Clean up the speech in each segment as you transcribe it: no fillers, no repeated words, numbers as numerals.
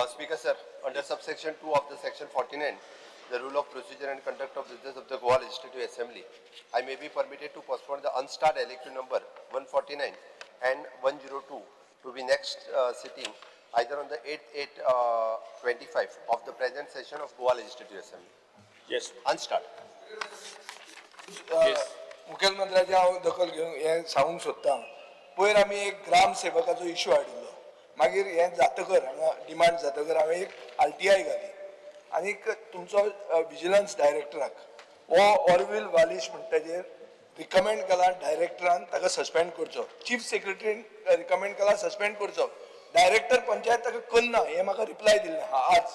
Speaker sir, under subsection 2 of the section 49, the rule of procedure and conduct of business of the Goa Legislative Assembly, I may be permitted to postpone the unstarred LAQ number 149 and 102 to be next sitting either on the 8th 8/25 of the present session of Goa Legislative Assembly. Yes. Unstarred. Yes. मुखेलमंत्र्याची हांव दखल घेवन हें सांगूंक सोदतां. पयर आमी एक ग्रामसेवकाचो issue हाडिल्लो, मागीर हें जातकर हांगा डिमांड जातकर हांवें एक आरटीआय घाली आनीक तुमचो विजिलन्स डायरेक्टराक हो ऑरवील वालिश म्हणटा तेजेर रिकमेंड केला डायरेक्टरान ताका सस्पेंड करचो, चीफ सेक्रेटरीन रिकमेंड केला सस्पेंड करचो, डायरेक्टर पंचायत ताका करना हें म्हाका रिप्लाय दिल्लें आहा आज.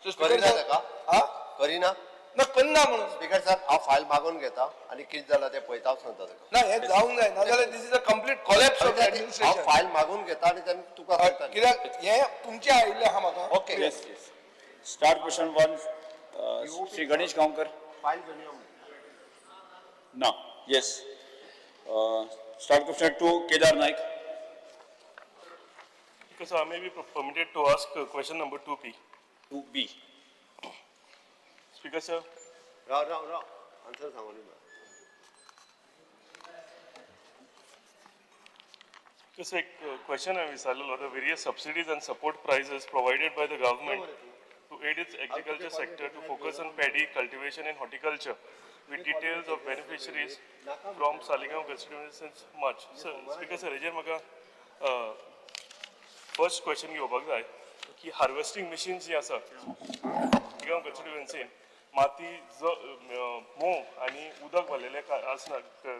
सो स्पीकर करिना सर, ताका? आ करिना? ना करना म्हणून. स्पीकर सर, हांव फायल मागोवन घेता आनी कितें जालां तें पळयता, हांव सांगता ताका. ना, हें जावंक जाय, नाजाल्यार this is a complete collapse of हांव ऍडमिनिस्ट्रेशन. फायल मागून घेता आनी तेन्ना तुका सांगता. कित्याक हें तुमचें आयिल्लें आहा म्हाका. Okay. Yes, yes. Start question 1, Shri Ganesh Gaonkar. File घेवन यो. ना. Yes. Start question 2, Kedar Naik. Because I may be permitted to ask question number 2B. 2B. Speaker sir. Rao Rao Rao, answer सांगून दी. Just एक question हांवें विचारलेलो, the various subsidies and support prices provided by the government to aid its agriculture sector to focus on paddy cultivation and horticulture with details of beneficiaries from Saligao constituency since March. Sir, Speaker sir, हेजेर म्हाका first question घेवपाक जाय की harvesting machines जी आसा सालिगांव कॉन्स्टिट्युएन्सीन माती ज मोव आनी उदक भरलेले आसना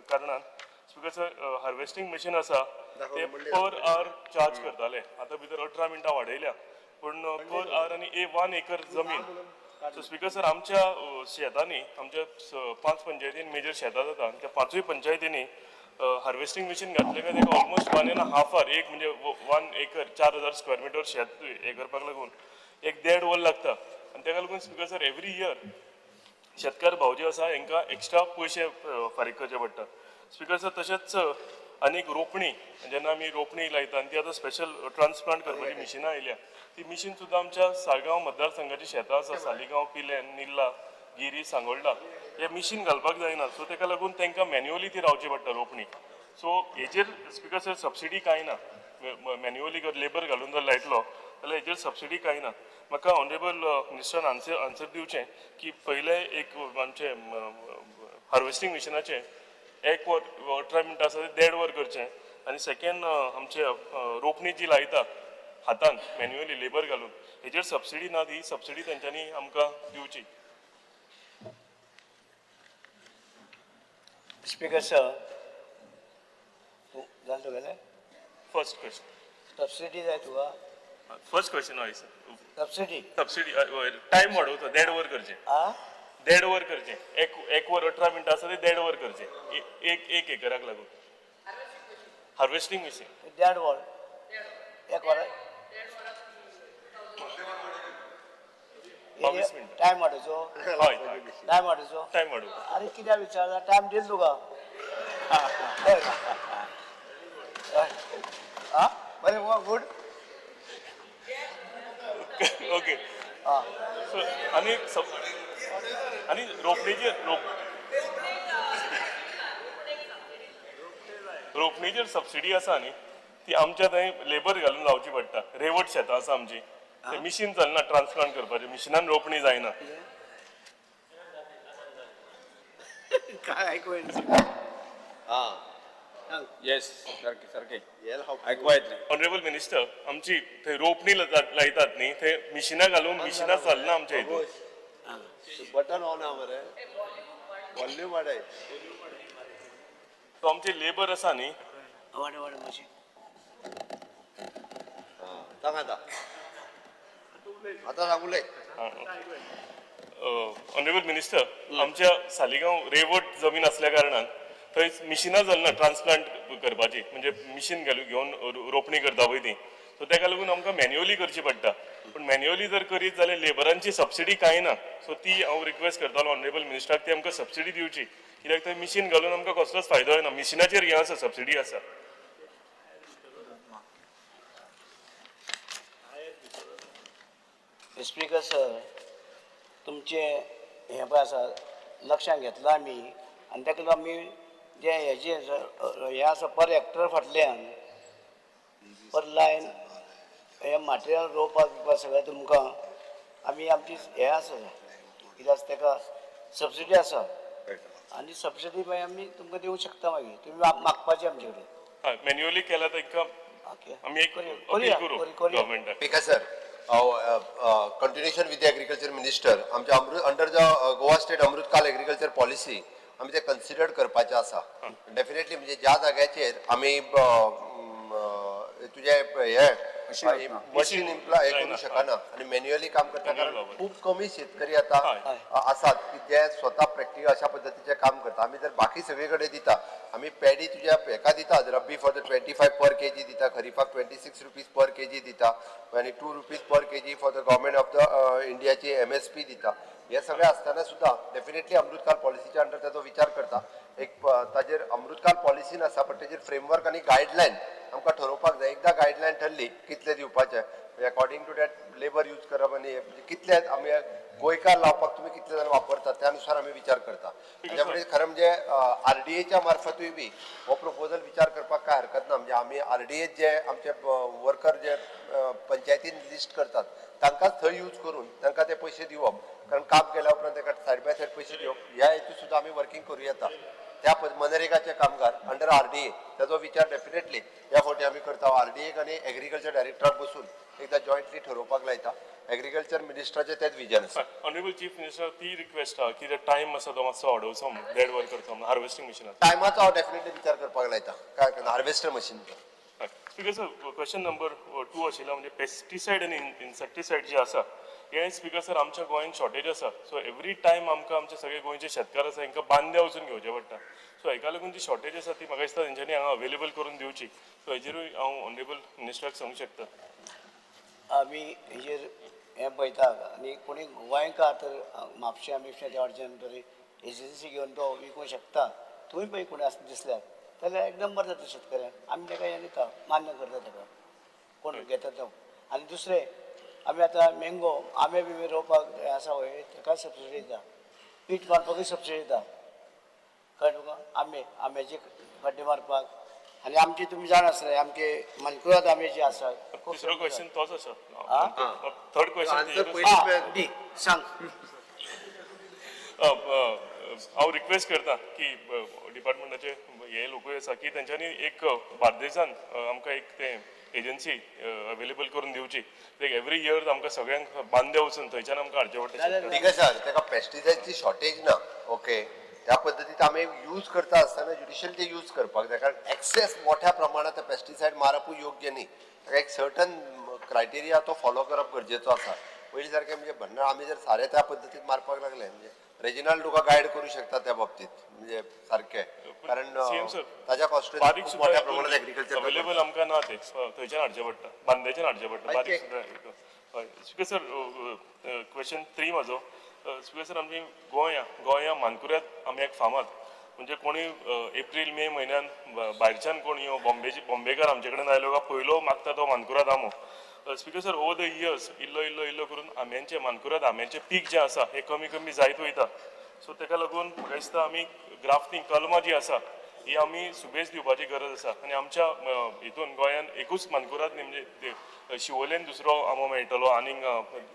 कारणान स्पीकर सर हार्वेस्टिंग मशीन आसा ते पर आवर चार्ज करताले, आतां भितर 18 मिनटां वाडयल्या पूण पर आवर आनी ए 1 एकर जमीन. सो स्पीकर सर आमच्या शेतांनी आमच्या 5 पंचायतीन मेजर शेतां जाता आनी त्या 5 पंचायतींनी हार्वेस्टिंग मशीन घातलें काय ताका ऑलमोस्ट 1.5 our, एक म्हणजे 1 एकर 4000 स्क्वेअर मिटर शेत हें करपाक लागून 1.5 वर लागता आनी ताका लागून स्पीकर सर एवरी इयर शेतकार भाव जे आसा हेंकां एक्स्ट्रा पयशे फारीक करचे पडटा. स्पीकर सर तशेंच आनीक रोपणी जेन्ना आमी रोपणी लायता आनी ती आतां स्पेशल ट्रान्सप्लांट करपाची मिशिनां आयल्या, ती मिशीन सुद्दां आमच्या साळगांव मतदारसंघाची शेतां आसा, सालिगांव, पिलेन, निल्ला, गिरी, सांगोल्डा, हे मिशीन घालपाक जायना, सो ताका लागून तांकां मॅन्युअली ती रावची पडटा रोपणी. सो हेजेर स्पीकर सर सबसिडी कांय ना, मॅन्युअली लेबर घालून जर लायतलो जाल्यार हेजेर सबसिडी कांय ना. म्हाका ऑनरेबल मिनिस्टरान आन्सर दिवचें की पयलें एक आमचें हार्वेस्टिंग मिशिनाचें 1 वर 18 मिनटां आसा तें 1.5 वर करचें आनी सेकेंड आमचे रोपणी जी लायता हातान मॅन्युअली लेबर घालून हेजेर सबसिडी ना, ती सबसिडी तेंच्यांनी आमकां दिवची. स्पीकर सर, जालें तुगेलें? फर्स्ट क्वेश्चन सबसिडी जाय तुका? फर्स्ट क्वेश्चन हय सर. सबसिडी सबसिडी टायम वाडोवचो, 1.5 वर करचें. आ 1.5 वर करचें, 1 वर 18 मिनटां आसा तें 1.5 वर करचें एक एकराक लागून हार्वेस्टिंग मशीन. 1.5 वर 1 वर 22 मिनटां. टायम वाडोवचो, हय टायम वाडोवचो. टायम वाडोवचो. अरे कित्याक विचारता, टायम दिल तुका. हय आ बरें मुगो, गुड. ओके. आ सो आनी आनी रोपणेचेर रोपणेचेर सबसिडी आसा न्ही, ती आमच्या थंय लेबर घालून लावची पडटा. रेवट शेतां आसा आमची, ते मिशीन चलना ट्रान्सप्लांट करपाचें, मिशिनान रोपणी जायना. काय आयकू येना. हां. येस, सारकें सारकें येल हांव आयकूपा येतलें. ऑनरेबल मिनिस्टर, आमची थंय रोपणी लायतात न्ही, थंय मिशिनां घालून मिशिनां चलना आमच्या हितून. बटन ऑन आहा मरे, वॉल्यूम वाडय. सो आमचे लेबर आसा न्ही. वाड वाड मातशें. सांग आतां, आतां सांग उलय. ऑनरेबल मिनिस्टर, आमच्या सालिगांव रेवट जमीन असल्या कारणान थंय मिशिनां चलना ट्रान्सप्लांट करपाची, म्हणजे मिशीन घालून घेवन रोपणी करता पळय ती, सो ताका लागून आमकां मॅन्युअली करची पडटा. पूण मॅन्युअली जर करीत जाल्यार लेबरांची सबसिडी कांय ना, सो ती हांव रिक्वेस्ट करतालो ऑनरेबल मिनिस्टराक, ती आमकां सबसिडी दिवची, कित्याक थंय मिशीन घालून आमकां कसलोच फायदो जायना. मिशिनाचेर हें आसा, सबसिडी आसा. स्पीकर सर, तुमचें हें पळय आसा लक्षांत घेतलां आमी आनी ताका लागून आमी जे हेजे हें आसा पर हेक्टर फाटल्यान पर लायन हें मटेरियल रोवपाक बिवपाक सगळें तुमकां आमी आमची हें आसा कितें आसा ताका सबसिडी आसा आनी सबसिडी मागीर आमी तुमकां दिवंक शकता. मागीर तुमी मागपाचें आमचे कडेन. हय, मॅन्युअली केल्यार तांकां ओके. आमी एक करूया, अपील करूं करूया. गव्हर्मेंटाक. Speaker sir, continuation with the agriculture minister, आमच्या अमृत under the Goa State Amritkal agriculture policy आमी ते कन्सिडर करपाचें आसा. डेफिनेटली, म्हणजे ज्या जाग्याचेर आमी तुजे हे मशीन इम्प्लाय हे करूं शकना आनी मॅन्युअली काम करता, कारण खूब कमी शेतकरी आतां आसात की जे स्वता प्रॅक्टिकल अशा पद्दतीचें काम करता. आमी जर बाकी सगळे कडेन दिता, आमी पॅडी तुज्या हेका दिता, रब्बी for the 25 per kg दिता, खरीफाक ₹26 per kg दिता आनी ₹2 per kg for the Government of the इंडियाची एमएसपी दिता. हे सगळें आसतना सुद्दां डेफिनेटली अमृतकाल पॉलिसीच्या अंडर ताचो विचार करता. एक ताजेर अमृतकाल पॉलिसीन आसा, पण तेजेर फ्रेमवर्क आनी गायडलायन आमकां ठरोवपाक जाय. एकदां गायडलायन ठरली कितले दिवपाचे, according to that labour use करप आनी हे म्हणजे कितले आमी गोंयकार लावपाक तुमी कितले जाण वापरतात, त्या नुसार आमी विचार करता. त्यामुळे खरें म्हणजे आरडीएच्या मार्फतूय बी हो प्रपोजल विचार करपाक काय हरकत ना. म्हणजे आमी आरडीए जे आमचे वर्कर जे पंचायतीन लिस्ट करतात, तांकांच थंय यूज करून तांकां ते पयशे दिवप, कारण काम केल्या उपरांत ताका सायड बाय सायड पयशे दिवप, ह्या हेतू सुद्दां आमी वर्किंग करूं येता. त्या मनरेगाचे कामगार अंडर आरडीए, ताचो विचार डेफिनेटली ह्या फावटी आमी करता. आरडीएक आनी एग्रीकल्चर डायरेक्टराक बसून एकदां जॉयंटली ठरोवपाक लायता. एग्रीकल्चर मिनिस्टराचें तेंच विजन आसा. ऑनरेबल चीफ मिनिस्टर, ती रिक्वेस्ट आहा की टायम आसा तो मातसो वाडोवचो म्हणून, देड वर करचो म्हणून हार्वेस्टिंग मशिनाक. टायमाचो हांव डेफिनेटली विचार करपाक लायता. काय harvester machine. Speaker sir, question number 2 आशिल्लो म्हणजे पेस्टिसायड आनी इन्सेक्टिसायड जे आसा, हे स्पीकर सर आमच्या गोंयांत शॉर्टेज आसा. सो एवरी टायम आमकां आमचे सगळे गोंयचे शेतकार आसा हांकां बांद्या वचून घेवचें पडटा. सो हेका लागून जी शॉर्टेज आसा ती म्हाका दिसता तेंच्यांनी हांगा अवेलेबल करून दिवची. सो हेजेरूय हांव ऑनरेबल मिनिस्टराक सांगूंक शकता. आमी हेजेर हें पळयता आनी कोणी गोंयकार तर म्हापश्यां बिपश्यां त्या वाटेच्यान तरी एजन्सी घेवन तो विकूंक शकता. तुमी पळय कोणी आसा दिसल्यार जाल्यार एकदम बरें जाता शेतकऱ्यांक. आमी ताका हें दिता, मान्य करता ताका कोण घेता तो. आनी दुसरें आमी आतां मँगो आंबे बिंबे रोवपाक हें आसा पळय, ताका सबसिडी दिता, पीठ मारपाकूय सबसिडी दिता, कळ्ळें तुका. आंबे आंब्याचे खड्डे मारपाक. आनी आमचे तुमी जाण आसले आमचे मानकुराद आंबे जे आसात. तिसरो क्वेश्चन तोच आसा. Third question. Answer. दी सांग. हांव रिक्वेस्ट करता की डिपार्टमेंटाचे हे लोकूय आसा की तेंच्यांनी एक बार्देजान आमकां एक तें एजन्सी अवेलेबल करून दिवची. एवरी इयर आमकां सगळ्यांक बांद्या वचून थंयच्यान आमकां हाडचें पडटा. ठीक आहे सर, ताका पेस्टिसायडची शॉर्टेज ना. ओके, त्या पद्दतीत आमी यूज करता आसतना ज्युडिशियल ते यूज करपाक जाय, कारण एक्सेस मोठ्या प्रमाणात पेस्टिसायड मारपूय योग्य न्ही. ताका एक सर्टन क्रायटेरिया तो फॉलो करप गरजेचो आसा. पयलीं सारकें म्हणजे भन्नार आमी जर सारें त्या पद्दतीत मारपाक लागले, म्हणजे रेजिनाल्ड तुका गायड करूं शकता त्या बाबतीत, म्हणजे सारकें, कारण CM sir, ताज्या कॉस्टेज बारीक खूब सुद्दां मोठ्या प्रमाणात एग्रीकल्चर अवेलेबल आमकां ना, ते थंयच्यान हाडचें पडटा, बांद्याच्यान हाडचें पडटा बारीक सुद्दां. हय स्पीकर सर, क्वेश्चन 3 म्हाजो. स्पीकर सर, आमची गोंया मानकुऱ्यात आमी एक फामाद, म्हणजे कोणी एप्रील मे म्हयन्यान भायरच्यान कोण येवं, बॉम्बेकार आमचे कडेन आयलो काय पयलो मागता तो मानकुराद आंबो. Speaker sir, over the years इल्लो इल्लो इल्लो करून आंब्यांचें, मानकुराद आंब्यांचें पीक जें आसा हें कमी कमी जायत वयता. सो ताका लागून म्हाका दिसता आमी ग्राफ्टींग कलमां जी आसा ही आमी सुबेज दिवपाची गरज आसा. आनी आमच्या हितून गोंयान एकूच मानकुराद न्ही, म्हणजे शिवोलेन दुसरो आंबो मेळटलो, आनीक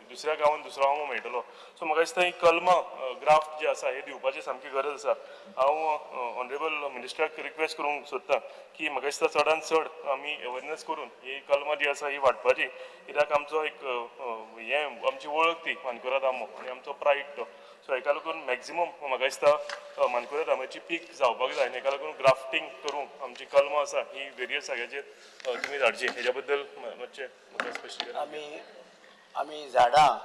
दुसऱ्या गांवान दुसरो आंबो मेळटलो. सो म्हाका दिसता ही कलमां ग्राफ्ट जे आसा हे दिवपाची सामकी गरज आसा. हांव ऑनरेबल मिनिस्टराक रिक्वेस्ट करूंक सोदता की म्हाका दिसता चडान चड आमी अवेरनस करून ही कलमां जी आसा ही वांटपाची, कित्याक आमचो एक हें आमची वळख ती मानकुराद आंबो आनी आमचो प्रायड तो. सो हेका लागून मॅक्झिमम म्हाका दिसता मानकुराद आंब्याची पीक जावपाक जाय आनी हेका लागून ग्राफ्टींग करूंक आमची कलमां आसा ही वेरियस जाग्याचेर तुमी धाडची. हेज्या बद्दल मातशें म्हाका स्पश्टीकरण. आमी आमी झाडां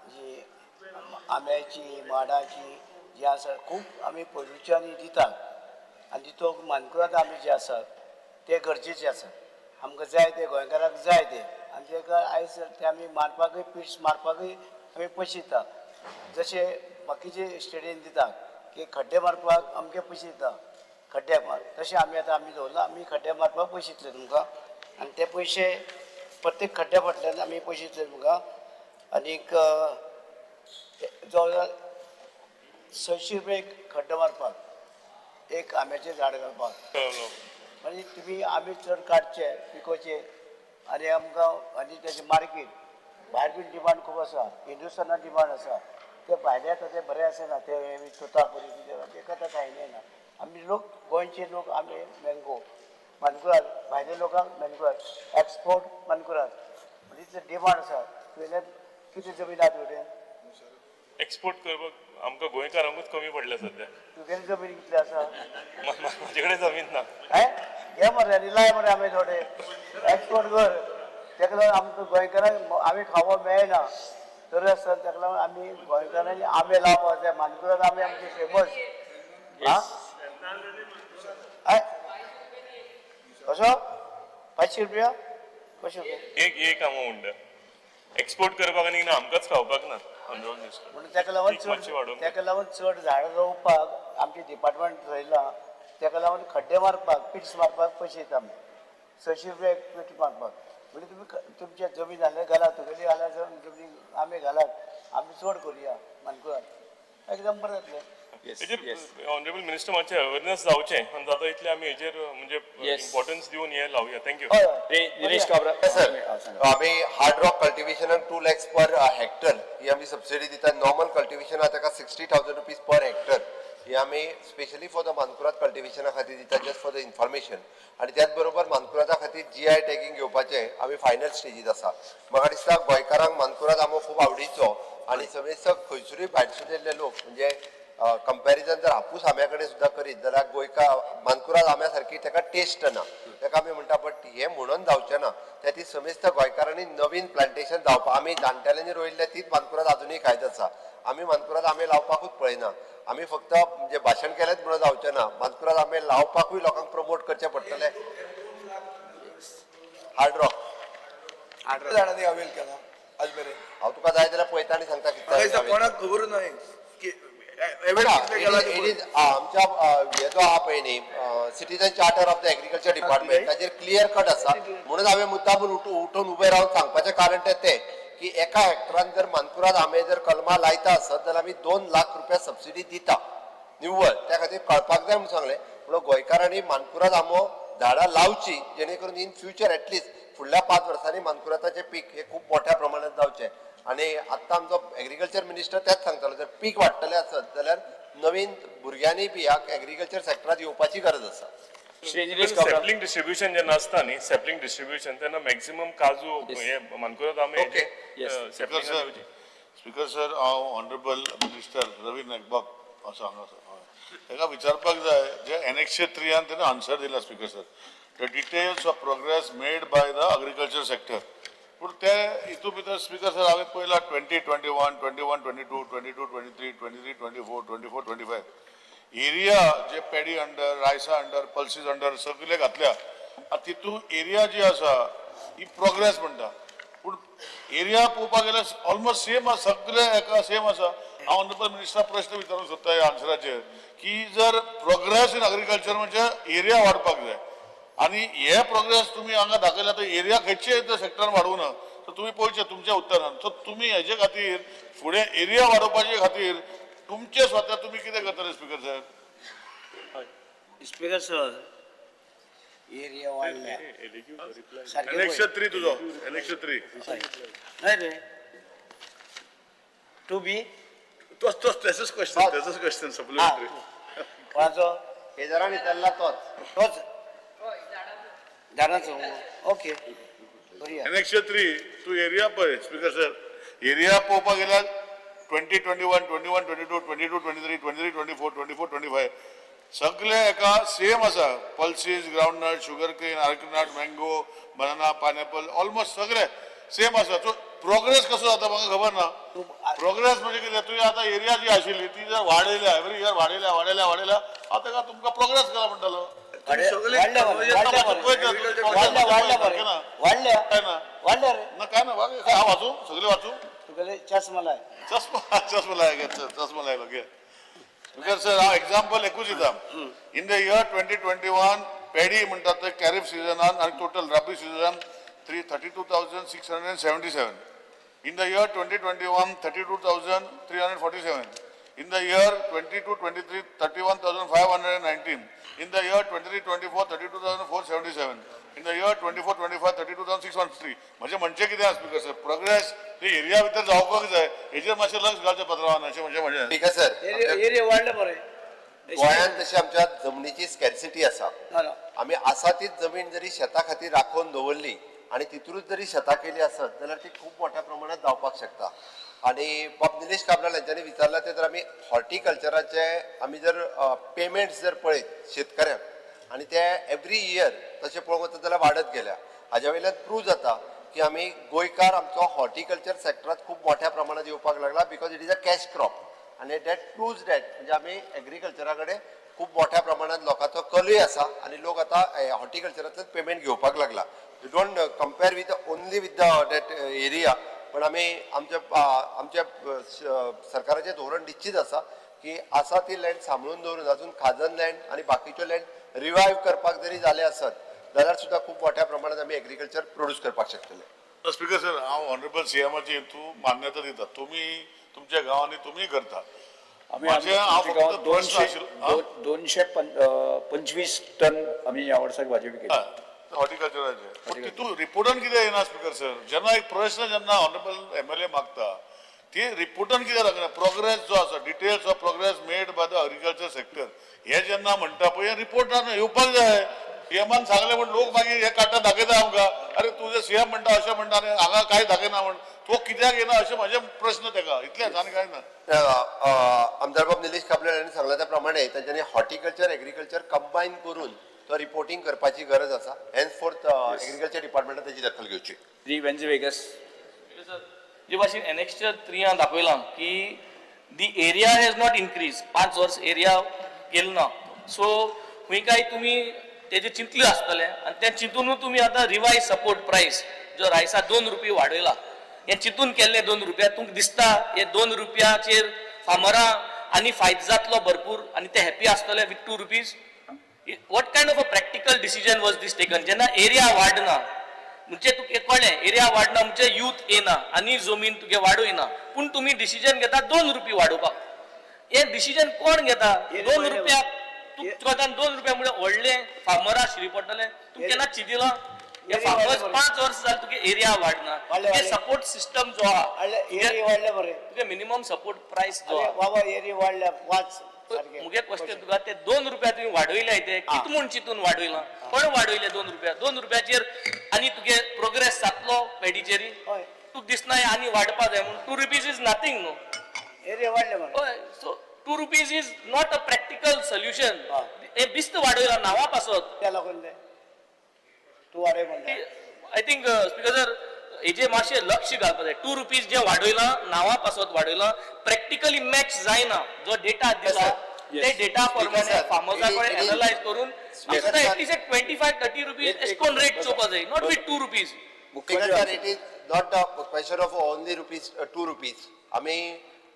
जी आंब्याची माडाची जी आसा खूब आमी पयलुच्यानी दितात आनी तितूंत मानकुराद आंबे जे आसात ते गरजेचे आसात. आमकां जाय ते, गोंयकारांक जाय ते. आनी तेका आयज ते आमी मारपाकूय पिट्स मारपाकूय आमी पयशे दिता, जशे बाकीचे स्टेटीन दिता की खड्डे मारपाक अमके पयशे दिता, खड्डे मार, तशें आमी आतां आमी दवरला, आमी खड्डे मारपाक पयशे दितले तुमकां. आनी ते पयशे प्रत्येक खड्ड्या फाटल्यान आमी पयशे दितले तुमकां. आनीक जवळ जवळ 600 रुपया एक खड्डो मारपाक, एक आंब्याचें झाड घालपाक. म्हणजे तुमी आंबे चड काडचे, पिकोवचे आनी आमकां आनी तेजें मार्केट भायर बीन डिमांड खूब आसा, हिंदुस्थानान डिमांड आसा. ते भायले येता ते बरें आसना, ते तोतापुरी ते आतां खायना येना. आमी लोक गोंयचे लोक आंबे मँगो मानकुराद, भायले लोकांक मानकुराद एक्सपोर्ट मानकुराद, म्हणजे ते डिमांड आसा. तुवें कितें जमीन आहा तुजे? एक्सपोर्ट करपाक आमकां गोंयकारांकूच कमी पडल्या सद्या. तुगेली जमीन कितली आसा? म्हाजे कडेन जमीन ना. हें घे मरे आनी लाय मरे आमे थोडे, एक्सपोर्ट कर. तेका लागून आमकां गोंयकारांक आमी खावपाक मेळना तरी आसतना तेका लागून आमी गोंयकारांनी आंबे लावपाक जाय. मानकुराद आंबे आमचे फेमस. आं कसो 500 रुपया कशें रुपया एक एक आमो म्हणटा एक्सपोर्ट करपाक आनी ना आमकांच खावपाक ना. म्हणून तेका लागून चड, तेका लागून चड झाडां रोवपाक आमचें डिपार्टमेंट थरयलां. तेका लागून खड्डे मारपाक, पिट्स मारपाक पयशे दिता आमी, 600 रुपया एक पीट मारपाक. म्हणजे तुमी तुमच्या जमीन जाल्यार घालात, तुगेली घालात जमनी आमी घालात, आमी चड करुया मानकुराद, एकदम बरें जातलें. हेजेर ऑनरेबल मिनिस्टर मातशें अवेरनेस जावचें आनी जाता इतलें आमी हेजेर म्हणजे इम्पॉर्टन्स दिवन हें लावया. Thank you. Nilesh Kabra. Sir, आमी हार्ड रॉक कल्टिवेशनाक 2 lakhs पर हेक्टर ही आमी सबसिडी दिता. नॉर्मल कल्टिवेशनाक ताका 60,000 रुपीज पर हेक्टर ही आमी स्पेशली फॉर the Mankurad कल्टिवेशना खातीर दिता, जस्ट फॉर the information. आनी त्याच बरोबर मानकुरादा खातीर GI tagging घेवपाचें आमी फायनल स्टेजीत आसा. म्हाका दिसता गोंयकारांक मानकुराद आंबो खूब आवडीचो आनी समेस्त खंयसरूय भायरसून येयल्ले लोक म्हणजे कंपॅरिजन जर हापूस आंब्या कडेन सुद्दां करीत जाल्यार गोंयकार मानकुराद आंब्या सारकी ताका टेस्ट ना, ताका आमी म्हणटा. बट हें म्हणून जावचें ना, त्या ती समेस्त गोंयकारांनी नवीन प्लांटेशन जावपा. आमी जाणटेल्यांनी रोयिल्ले तीच मानकुराद आजुनूय खायत आसा. आमी मानकुराद आंबे लावपाकूच पळयना. आमी फक्त म्हणजे भाशण केलेंच म्हणून जावचें ना, मानकुराद आंबे लावपाकूय लोकांक प्रमोट करचें पडटलें. हार्ड रॉक जाणांनी अवेल केला आज मेरेन? हांव तुका जाय जाल्यार पळयता आनी सांगता म्हाका कितले. कोणाक खबर न्हय की आमच्या हे जो आहा पळय न्ही citizen charter of the agriculture department, ताचेर क्लियर कट आसा. म्हणून हांवें मुद्दामून उठून उबें रावन सांगपाचें कारण तें तें की एका हेक्टरान जर मानकुराद आंबे जर कलमां लायता आसत जाल्यार आमी 2 लाख रुपया सबसिडी दिता निव्वळ. त्या खातीर कळपाक जाय म्हणून सांगलें. म्हणून गोंयकारांनी मानकुराद आंबो झाडां लावची, जेणे करून इन फ्युचर एटलिस्ट फुडल्या 5 वर्सांनी मानकुरादाचें पीक हें खूब मोठ्या प्रमाणात जावचें. आनी आत्तां आमचो एग्रीकल्चर मिनिस्टर तेंच सांगतालो, जर पीक वाडटलें आसत जाल्यार नवीन भुरग्यांनी बी ह्या एग्रीकल्चर सेक्टरात येवपाची गरज आसा. सॅपलिंग डिस्ट्रिब्युशन जेन्ना आसता न्ही, सॅपलिंग डिस्ट्रिब्युशन तेन्ना मॅक्झिमम काजू हे मानकुराद आंबे स्पीकर सर, स्पीकर सर, हांव ऑनरेबल मिनिस्टर रवी नायक बाब आसा हांगा आसा, ताका विचारपाक जाय जे एनेक्शे 3 तेणें आन्सर दिला speaker sir, the details of progress made by the agriculture sector. पूण ते हितून भितर स्पीकर सर हांवें पळयला 2021, 21, 22, 22, 23, 23, 24, 24, 25 एरिया जे paddy under, rice under, pulses under सगळे घातल्या. आतां तितून एरिया जी आसा ही प्रोग्रेस म्हणटा, पूण एरिया पळोवपाक गेल्यार ऑलमोस्ट सेम आसा, सगळे एका सेम आसा. हांव ऑनरेबल मिनिस्टराक प्रश्न विचारूंक सोदता ह्या आन्सराचेर की जर प्रोग्रेस इन एग्रीकल्चर म्हणजे एरिया वाडपाक जाय आनी हे प्रोग्रेस तुमी हांगा दाखयला तर एरिया खंयचे सेक्टरान वाडूंक ना, सो तुमी पळोवचें तुमच्या उत्तरान. सो तुमी हेजे खातीर फुडें एरिया वाडोवपाचे खातीर तुमचे स्वता तुमी कितें करतले स्पीकर साहेब? स्पीकर सर, एरिया वाडल्या सारकें. एनेक्शे 3 तुजो, एनेक्शे 3 न्हय रे, 2B तोच तोच तेजोच क्वेश्चन, तेजोच क्वेश्चन सप्लिमेंटरी. कोणाचो? केजरान विचारला तोच. तोच झाडांचो. ओके, करुया. एनेक्शे 3 तूं एरिया पळय स्पीकर सर, एरिया पळोवपाक गेल्यार 2021, 21, 22, 22, 23, 23, 24, 24, 25 सगळे एका सेम आसा. Pulses, groundnut, sugar cane, arecanut, mango, banana, pineapple almost सगळे सेम आसा. सो प्रोग्रेस कसो जाता म्हाका खबर ना. प्रोग्रेस म्हणजे कितें, तुवें आतां एरिया जी आशिल्ली ती जर वाडयल्या, एवरी इयर वाडयल्या वाडयल्या वाडयल्या, हांव ताका तुमकां प्रोग्रेस करा म्हणटालो. वाडल्या वाडल्या काय ना वाडल्या रे. ना काय ना, हांव वाचूं, सगळे वाचूं. तुगेले चश्मा लाय. चश्मा चश्मा लाय घे, चश्मा लायलो घे. Because sir हांव एग्जाम्पल एकूच दिता. In the year 2021 paddy म्हणटात ते खरीफ सिजनान आनी total rabi सिजनान 32,677. In the year 2021, 32,347. In the year 22-23, 31,519. In the year 23-24, 32,477. In the year 24-25, 32,613. म्हणजे म्हणजे कितें आसा स्पीकर सर, प्रोग्रेस ते एरिया भितर जावपाक जाय, हेजेर मातशें लक्ष घालचें पत्रावान अशें म्हणजे म्हणजे स्पीकर सर, एरिया वाडले मरे. गोंयांत तशी आमच्या जमनीची स्कॅर्सिटी आसा. ना ना. आमी आसा तीच जमीन जरी शेता खातीर राखोवन दवरली आनी तितूनच जरी शेतां केली आसत जाल्यार ती खूब मोठ्या प्रमाणात जावपाक शकता. आनी बाब निलेश काब्राल हांच्यांनी विचारलां तें जर आमी हॉर्टिकल्चराचे आमी जर पेमेंट्स जर पळयत शेतकऱ्यांक आनी ते एवरी इयर तशें पळोवंक वचत जाल्यार वाडत गेल्या. हाज्या वयल्यान प्रूव जाता की आमी गोंयकार आमचो हॉर्टिकल्चर सॅक्टरांत खूब मोठ्या प्रमाणात येवपाक लागला, because it is a cash crop. आनी that प्रूव्ज that म्हणजे आमी एग्रीकल्चरा कडेन खूब मोठ्या प्रमाणात लोकांचो कलूय आसा आनी लोक आतां हॉर्टिकल्चरांतल्यान पेमेंट घेवपाक लागला. You don't compare with only with the that area, पण आमी आमच्या आमच्या सरकाराचें धोरण निश्चीत आसा की आसा ती लँड सांबाळून दवरून अजून खाजन लँड आनी बाकीच्यो लँड रिवायव करपाक जरी जालें आसत जाल्यार सुद्दां खूब मोठ्या प्रमाणात आमी एग्रीकल्चर प्रोड्यूस करपाक शकतले. स्पीकर सर, हांव ऑनरेबल सीएमाची हितू मान्यता दिता, तुमी तुमच्या गांवांनी तुमी करता. आमी माझे हांव आमच्या फक्त गांवांत प्रश्न आशिल्लो, हा? 225 टन आमी ह्या वर्साक भाजी विकली. हॉर्टिकल्चराचे पूण तितून रिपोर्टान कितें येना स्पीकर सर, जेन्ना एक प्रश्न जेन्ना ऑनरेबल एमएलए मागता ती रिपोर्टान कितें दाखयना, प्रोग्रेस जो आसा, details of progress made by the agriculture sector हे जेन्ना म्हणटा पळय, हे रिपोर्टान येवपाक जाय. सीएमान सांगलें म्हण लोक मागीर हे काडटा दाखयता आमकां, अरे तुजें सीएम म्हणटा अशें म्हणटा आनी हांगा कांय दाखयना म्हण तो कित्याक येना अशें म्हाजें प्रश्न तेका, इतलेंच आनी कांय ना. आमदार बाब निलेश काब्राल हांणी सांगला त्या प्रमाणे तांच्यांनी हॉर्टिकल्चर एग्रीकल्चर कंबायन करून तो रिपोर्टींग करपाची गरज आसा. हेन्सफोर्थ एग्रीकल्चर डिपार्टमेंटान ताची दखल घेवची. श्री वेन्झी वेगस. जे भाशेन एनेक्स्चर त्रियान दाखयलां की the area has not increase, 5 वर्स एरिया गेल ना, सो खंय काय तुमी तेजें चिंतलें आसतलें आनी तें चिंतूनूच तुमी आतां रिवायज सपोर्ट प्रायस जो रायसा 2 रुपया वाडयला, हें चिंतून केल्लें 2 रुपया तुमकां दिसता हे 2 रुपयाचेर फार्मरां आनी फायदो जातलो भरपूर आनी ते हॅपी आसतले with 2 rupees? What kind of a practical decision was this taken? जेन्ना एरिया वाडना म्हणजे तुका कळ्ळें एरिया वाडना म्हणजे यूथ येना आनी जमीन तुगे वाडयना, पूण तुमी डिसिजन घेता 2 रुपया वाडोवपाक. हें डिसिजन कोण घेता? 2 रुपया तुका 2 रुपया म्हणजे व्हडले फार्मरा शिरी पडटले. तूं केन्ना चिंतिलां हे फार्मर्स 5 वर्स जालें तुगे एरिया वाडना, तुगे सपोर्ट सिस्टम जो आहा तुगे मिनिमम सपोर्ट प्रायस जो आहा बाबा एरिया वाडल्या 5. मुगे क्वेश्चन तुका ते 2 रुपया तुवें वाडयले ते कित म्हूण चिंतून वाडयला, कोण वाडयले 2 रुपया? 2 रुपयाचेर आनी तुगे प्रोग्रेस जातलो पेडीचेर, तुका दिसना आनी वाडपा जाय म्हूण. 2 रुपीज is nothing न्हू. एरिया वाडले मरे. हय, so 2 rupees is not a practical solution. हें बिस्त वाडयला नांवा पासत. त्या लागून ते तूं वाडय म्हणटा. I think speaker sir हेजे मातशें लक्ष घालपाक जाय. 2 रुपीज जे वाडयलां नांवा पासत वाडयलां, प्रॅक्टिकली मॅच जायना. जो डेटा दिला ते डेटा प्रमाणे फार्मर्सा कडेन एनलायज करून आमकां एटलीस्ट एक 25-30 रुपीज अशें करून रेट चोवपा जाय, not with 2 rupees. Speaker sir, it is not a question of only rupees 2 rupees. आमी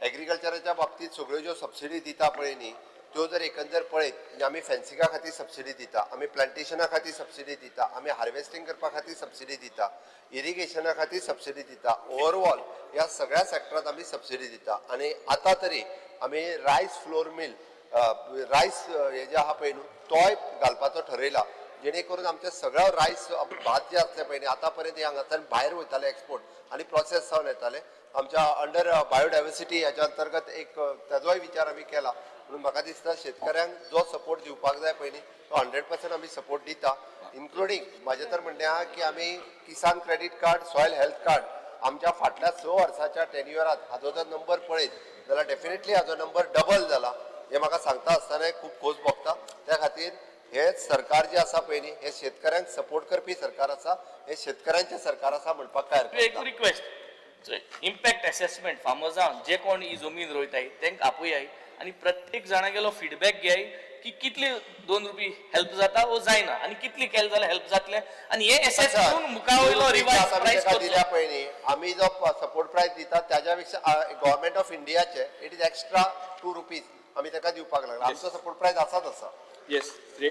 एग्रीकल्चराच्या बाबतींत सगळ्यो ज्यो सबसिडी दिता पळय न्ही, त्यो जर एकंदर पळयत म्हणजे आमी फेन्सिंगा खातीर सबसिडी दिता, आमी प्लांटेशना खातीर सबसिडी दिता, आमी हार्वेस्टिंग करपा खातीर सबसिडी दिता, इरिगेशना खातीर सबसिडी दिता, ओवरऑल ह्या सगळ्या सॅक्टरांत आमी सबसिडी दिता. आनी आतां तरी आमी रायस फ्लोर मिल, रायस हे जे आहा पळय न्हू तोय घालपाचो ठरयला, जेणे करून आमचे सगळ्या रायस भात जे आसले पळय न्ही आतां पर्यंत हे हांगाच्यान भायर वयताले एक्सपोर्ट आनी प्रोसेस जावन येताले. आमच्या अंडर बायोडायवर्सिटी ह्याच्या अंतर्गत एक ताजोय विचार आमी केला. म्हणून म्हाका दिसता शेतकऱ्यांक जो सपोर्ट दिवपाक जाय पळय न्ही तो 100% आमी सपोर्ट दिता, इन्क्लुडींग म्हाजें तर म्हणणें आहा की आमी Kisan credit card, soil health card आमच्या फाटल्या 6 वर्साच्या टेन्युअरात हाजो जर नंबर पळयत जाल्यार डेफिनेटली हाजो नंबर डबल जाला हें म्हाका सांगता आसतनाय खूब खोस भोगता. त्या खातीर हे सरकार जे आसा पळय न्ही हे शेतकऱ्यांक सपोर्ट करपी सरकार आसा, हे शेतकऱ्यांचें सरकार आसा म्हणपाक काय हरकत एक ना. रिक्वेस्ट, इम्पॅक्ट एसेसमेंट फार्मर्सांक जे कोण ही जमीन रोयताय तांकां आपयाय आनी प्रत्येक जाणागेलो फिडबॅक घेयाय की कितले 2 रुपी हेल्प जाता वो जायना आनी कितली केले जाल्यार हेल्प जातलें आनी हे एसेस करून मुखा वयलो रिवायज प्रायस दिल्या करचो. पळय न्ही आमी जो सपोर्ट प्रायस दिता त्याच्या पेक्षा गव्हर्मेंट ऑफ इंडियाचे it is extra 2 rupees आमी ताका दिवपाक लागला. आमचो सपोर्ट प्रायस आसाच आसा. येस श्री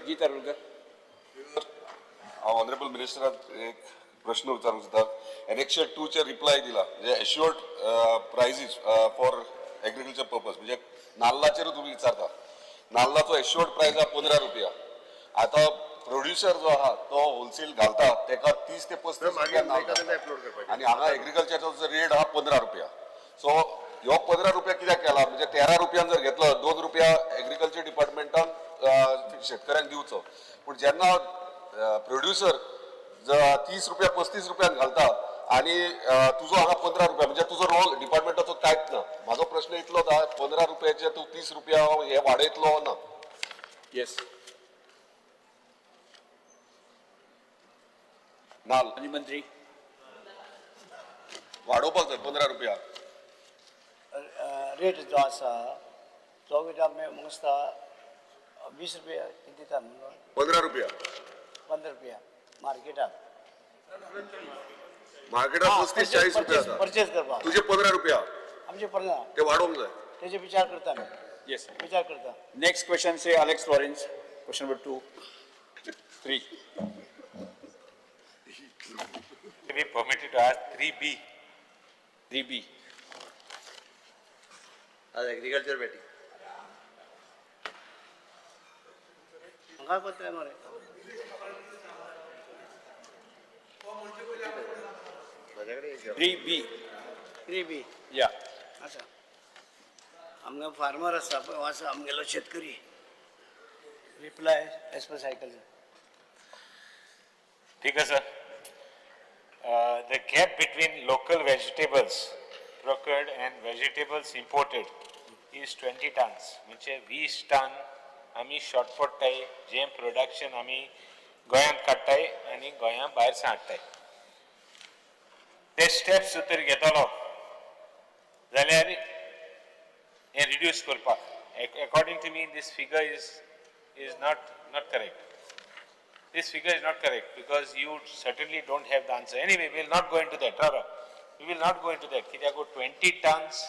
गीत आरोलकर. हांव ऑनरेबल मिनिस्टराक एक प्रश्न विचारूंक सोदता. एनेक्शर 2 चे रिप्लाय दिला, म्हणजे assured prices for agriculture purpose, म्हणजे नाल्लाचेर तुमी विचारता. नाल्लाचो एश्युअर्ड प्रायस आहा 15 रुपया. आतां प्रोड्युसर जो आहा तो होलसेल घालता तेका 30 ते 35 रुपया नाल्ल अपलोड करपाचें. आनी हांगा एग्रीकल्चरचो जो रेट आहा 15 रुपया. सो ह्यो 15 रुपया कित्याक केला, म्हणजे 13 रुपयान जर घेतलो 2 रुपया एग्रीकल्चर डिपार्टमेंटान शेतकऱ्यांक दिवचो. पूण जेन्ना प्रोड्युसर 30 रुपया 35 रुपयान घालता आनी तुजो हांगा 15 रुपया, म्हणजे तुजो रोल डिपार्टमेंटाचो कांयच ना. म्हाजो प्रश्न इतलोच आहा, 15 रुपयाचे तूं 30 रुपया हे वाडयतलो ना? येस. नाल आनी मंत्री. वाडोवपाक जाय 15 रुपया. रेट जो आसा तो कितें आमी म्हाका दिसता 20 रुपया कितें दिता न्हू? 15 रुपया. 15 रुपया मार्केटाक. मार्केटात 35-40 रुपया आसा. परचेज करपाक. तुजे 15 रुपया. आमचे 15. ते वाडोवंक जाय. तेजे विचार करता आमी. येस. विचार करता. Next question Shri Alex Lawrence, question number 2 3. Be permitted to ask 3B. 3B. आज एग्रीकल्चर बेटी. म्हाका कोत्तलें मरे. 3B. 3B. या. आसा आमकां फार्मर आसा पळय, हो आसा आमगेलो शेतकरी. Reply as per cycle. ठीक आहे sir. The gap between local vegetables procured and vegetables imported is 20 tons. म्हणजे 20 टन आमी शॉर्ट पडटाय जें प्रोडक्शन आमी गोंयांत काडटाय आनी गोंया भायर सावन हाडटाय. ते स्टेप्स जर घेतलो जाल्यार हें रिड्यूस करपाक, according to me this figure is not correct. This figure is not correct because you certainly don't have the answer. Anyway, we will not go into that. Rara. We will not go into that. कित्याक 20 tons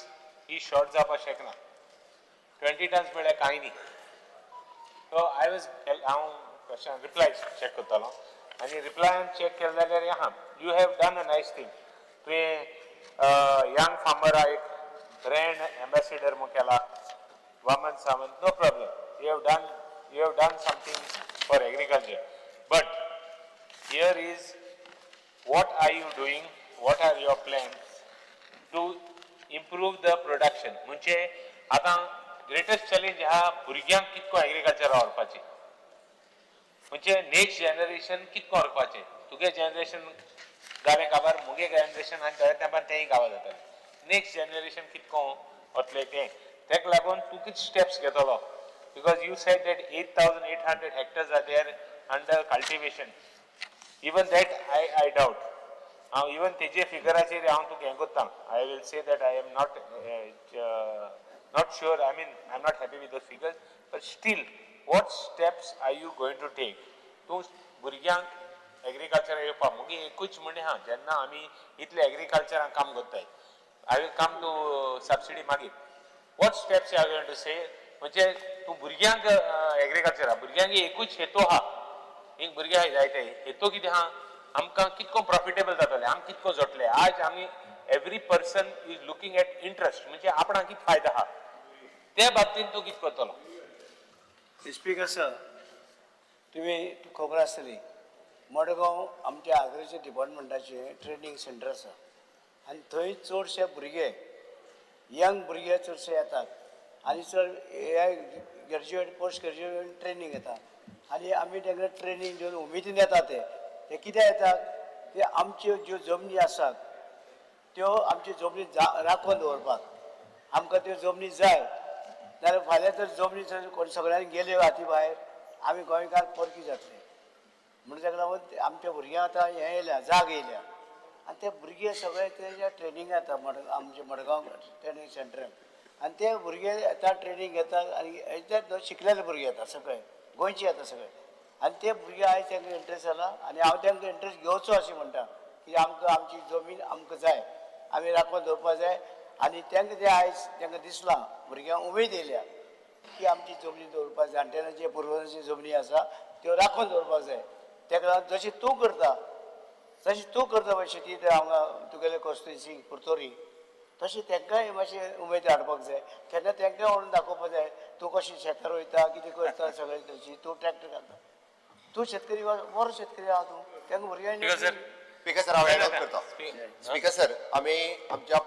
ही short जावपाक शकना. 20 tons म्हळ्यार कांय न्ही. So I was, हांव question reply check करतालो आनी रिप्लायान check केलें जाल्यार आहा, you have done a nice thing. तुवें यंग फार्मरा एक ब्रँड एम्बेसिडर म्हूण केला, Vaman Sawant. No problem, you have done something for agriculture. But here is, what are you doing, what are your plans to improve the production? म्हणजे आतां greatest challenge आहा भुरग्यांक कितको agriculture व्हरपाची, म्हणजे नेक्स्ट जनरेशन कितको व्हरपाचें. तुगे जनरेशन जालें काबार, मुगे जनरेशन आनी थोड्या तेंपान तेंय काबार जातलें. नेक्स्ट जनरेशन कितको वतलें तें, तेका लागून तूं कितें स्टेप्स घेतलो? Because you said that 8,800 hectares are there under cultivation. Even that I doubt. हांव इवन तेजे फिगराचेर हांव तुका हें करता. I will say that I am not sure, I mean, I am not happy with the figures, but still, what steps are you going to take तूं भुरग्यांक agriculture येवपाक? मुगे एकूच म्हणणें आहा, जेन्ना आमी इतले एग्रीकल्चरान काम करताय, I will come to subsidy मागीर, what steps you are going to say, म्हणजे तूं भुरग्यांक एग्रीकल्चरा, भुरग्यांक एकूच हेतू आहा, एक भुरगे आहाय जायते, हेतू कितें आहा, आमकां कितको प्रॉफिटेबल जातलें, आम कितको जोडले. आज आमी every person is looking at interest, म्हणजे आपणाक कितें फायदो आहा ते बाबतींत तूं कितें करतलो? स्पीकर सर, तुमी खबर आसतली, मडगांव आमच्या आग्रीचे डिपार्टमेंटाचें ट्रेनींग सेंटर आसा आनी थंय चडशे भुरगे, यंग भुरगे चडशे येतात आनी चड हे ग्रॅज्युएट, पोस्ट ग्रॅज्युएट ट्रेनींग घेता आनी आमी तांकां ट्रेनींग दिवन उमेदीन येता. ते ते कित्याक येतात? ते आमच्यो ज्यो जमनी आसात त्यो आमच्यो जमनी राखून दवरपाक. आमकां त्यो जमनी जाय, नाजाल्यार फाल्यां तर जमनी जर कोण सगळ्यांनी गेल्यो हाती भायर, आमी गोंयकार परकी जातले. म्हणून ताका लागून ते आमच्या भुरग्यांक आतां हें येयल्या, जाग येयल्या आनी ते भुरगे सगळे तेज्या ट्रेनिंग येता आमच्या मडगांव ट्रेनींग सेंटरान आनी ते भुरगे येता, ट्रेनींग घेतात आनी ते शिकलेले भुरगे येता, सगळे गोंयचे येता सगळे. आनी ते भुरगे आयज तांकां इंट्रस्ट जाला आनी हांव तांकां इंट्रस्ट घेवचो अशें म्हणटा की आमकां आमची जमीन आमकां जाय, आमी राखून दवरपाक जाय. आनी तांकां तें आयज तांकां दिसलां, भुरग्यांक उमेद येयल्या की आमची जमनी दवरपाक, जाणटेल्यांची पुर्वजांची जमनी आसा त्यो राखून दवरपाक जाय. ताका लागून जशें तूं करता तशें तूं करता पळय शेती ते हांगा तुगेले कॉन्स्टिट्युन्सी पुर्तोरी, तशें तांकांय मातशें उमेद हाडपाक जाय. तेन्ना तांकां व्हरून दाखोवपाक जाय तूं कशें शेतार वयता, कितें करता सगळें. तशी तूं ट्रॅक्टर घालता, तूं शेतकरी, बरो शेतकरी आहा तूं, तांकां भुरग्यांक. Speaker sir. Speaker sir, हांव एड ऑन करता. स्पीकर सर, आमी आमच्या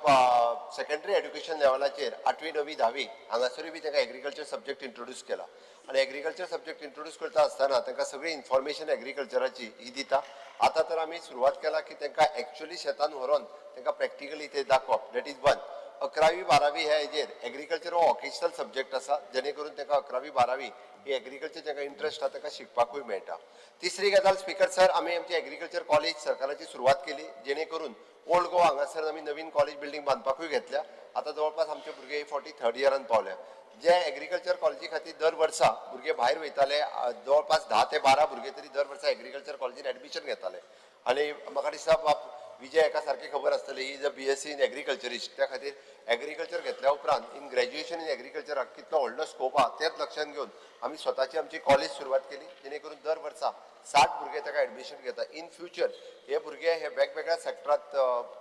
सेकंडरी एड्युकेशन लेवलाचेर आठवी, णवी, धावी हांगासरूय बी तांकां एग्रीकल्चर सब्जेक्ट इंट्रोड्यूस केला आनी एग्रीकल्चर सब्जेक्ट इंट्रोड्यूस करता आसतना तांकां सगळी इन्फॉर्मेशन एग्रीकल्चराची ही दिता. आतां तर आमी सुरवात केला की तांकां एक्चुअली शेतान व्हरोन तांकां प्रॅक्टिकली ते दाखोवप. That is one. अकरावी बारावी ह्या हेजेर एग्रीकल्चर हो वॉकेशनल सब्जेक्ट आसा, जेणे करून तांकां अकरावी बारावी ही एग्रीकल्चर तांकां इंट्रस्ट आसा, तांकां शिकपाकूय मेळटा. तिसरी गजाल स्पीकर सर, आमी आमची एग्रीकल्चर कॉलेज सरकाराची सुरवात केली, जेणे करून ओल्ड गोवा हांगासर आमी नवीन कॉलेज बिल्डींग बांदपाकूय घेतल्या. आतां जवळपास आमचे भुरगे 43rd इयरान पावल्या. जे एग्रीकल्चर कॉलेजी खातीर दर वर्सा भुरगे भायर वयताले, जवळपास 10 ते 12 भुरगे तरी दर वर्सा एग्रीकल्चर कॉलेजीन एडमिशन घेताले. आनी म्हाका दिसता बाब विजय हेका सारकें खबर आसतलें, he is a BSc in agriculturist. त्या खातीर एग्रीकल्चर घेतल्या उपरांत इन ग्रॅज्युएशन इन एग्रीकल्चराक कितलो व्हडलो स्कोप आहा, तेच लक्षांत घेवन आमी स्वताची आमची कॉलेज सुरवात केली, जेणे करून दर वर्सा 60 भुरगे ताका एडमिशन घेता. इन फ्युचर हे भुरगे हे वेगवेगळ्या सेक्टरात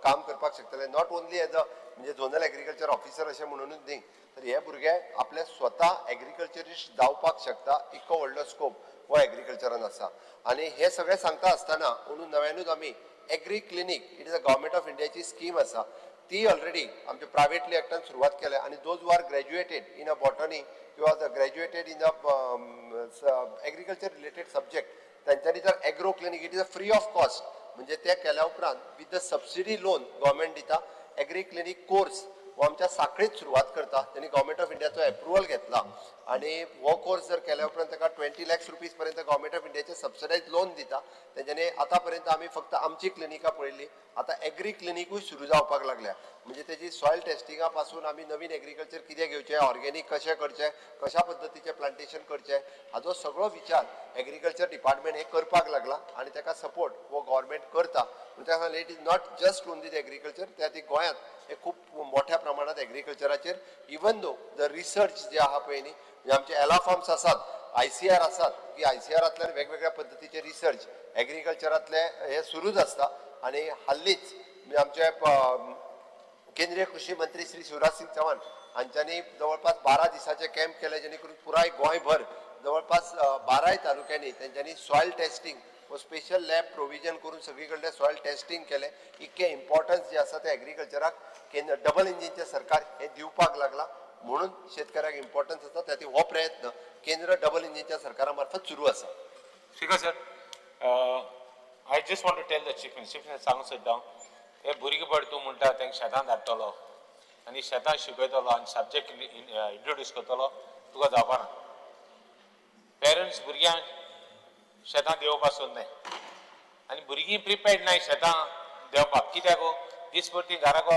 काम करपाक शकतले, not only as a म्हणजे झोनल एग्रीकल्चर ऑफिसर अशें म्हणूनच न्ही, तर हे भुरगे आपले स्वता एग्रीकल्चरिस्ट जावपाक शकता. इतको व्हडलो स्कोप हो एग्रीकल्चरान आसा. आनी हे सगळें सांगता आसतना अंदू नव्यानूच आमी agri clinic, it is a Government of इंडियाची स्कीम आसा, ती ऑलरेडी आमच्या प्रायवेटली एक्टान सुरवात केल्या. आनी those who are graduated in a botany किंवा graduated in a agriculture related subject, तेंच्यांनी जर agro clinic, it is a free of cost, म्हणजे ते केल्या उपरांत with the subsidy loan government दिता. एग्री क्लिनीक कोर्स हो आमच्या साखळीत सुरवात करता. तेणी गव्हर्मेंट ऑफ इंडियाचो एप्रुवल घेतला आनी हो कोर्स जर केल्या उपरांत ताका 20 लॅक्स रुपीज पर्यंत गव्हर्मेंट ऑफ इंडियाचे सबसिडायज लोन दिता. तेंच्यांनी आतां पर्यंत आमी फक्त आमची क्लिनिकां पळयल्ली, आतां एग्री क्लिनिकूय सुरू जावपाक लागल्या. म्हणजे तेजी सॉयल टेस्टिंगा पासून आमी नवीन एग्रीकल्चर कितें घेवचें, ऑर्गेनीक कशें करचें, कशा पद्दतीचें प्लांटेशन करचें, हाजो सगळो विचार एग्रीकल्चर डिपार्टमेंट हे करपाक लागला आनी ताका सपोर्ट हो गव्हर्मेंट करता. म्हणून त्या खातीर it is not just only the agriculture. त्या खातीर गोंयांत हे खूब मोठ्या प्रमाणात एग्रीकल्चराचेर, इवन दो the research जे आहा पळय न्ही, म्हणजे आमचे एला फार्म्स आसात, आयसीएआर आसात, की आयसीएआरांतल्यान वेगवेगळ्या पद्दतीचे रिसर्च एग्रीकल्चरांतले हे सुरूच आसता. आनी हाल्लीच म्हणजे आमचे केंद्रीय कृषी मंत्री श्री शिवराज सिंग चौहान हांच्यांनी जवळपास 12 दिसाचे कॅम्प केले, जेणे करून पुराय गोंयभर जवळपास बाराय तालुक्यांनी तेंच्यांनी सॉयल टेस्टिंग व स्पेशल लॅब प्रोविजन करून सगळी कडले सॉयल टेस्टिंग केलें. इतकें इम्पॉर्टन्स जे आसा ते एग्रीकल्चराक केंद्र डबल इंजिनचें सरकार हे दिवपाक लागला, म्हणून शेतकऱ्याक इम्पॉर्टन्स आसा. त्या खातीर हो प्रयत्न केंद्र डबल इंजिनच्या सरकारा मार्फत सुरू आसा. Speaker sir, I just want to tell the chief minister, chief minister सांगूंक सोदता हांव, हे भुरगेपण तूं म्हणटा तांकां शेतान धाडटलो आनी शेतान शिकयतलो आनी सब्जेक्ट इंट्रोड्यूस करतलो, तुका जावपाना. पेरंट्स भुरग्यांक शेतां देंवोवपाक सोदनाय आनी भुरगीं प्रिपेर्ड नाय शेतां देंवपाक. कित्याक दीसभर ती घराक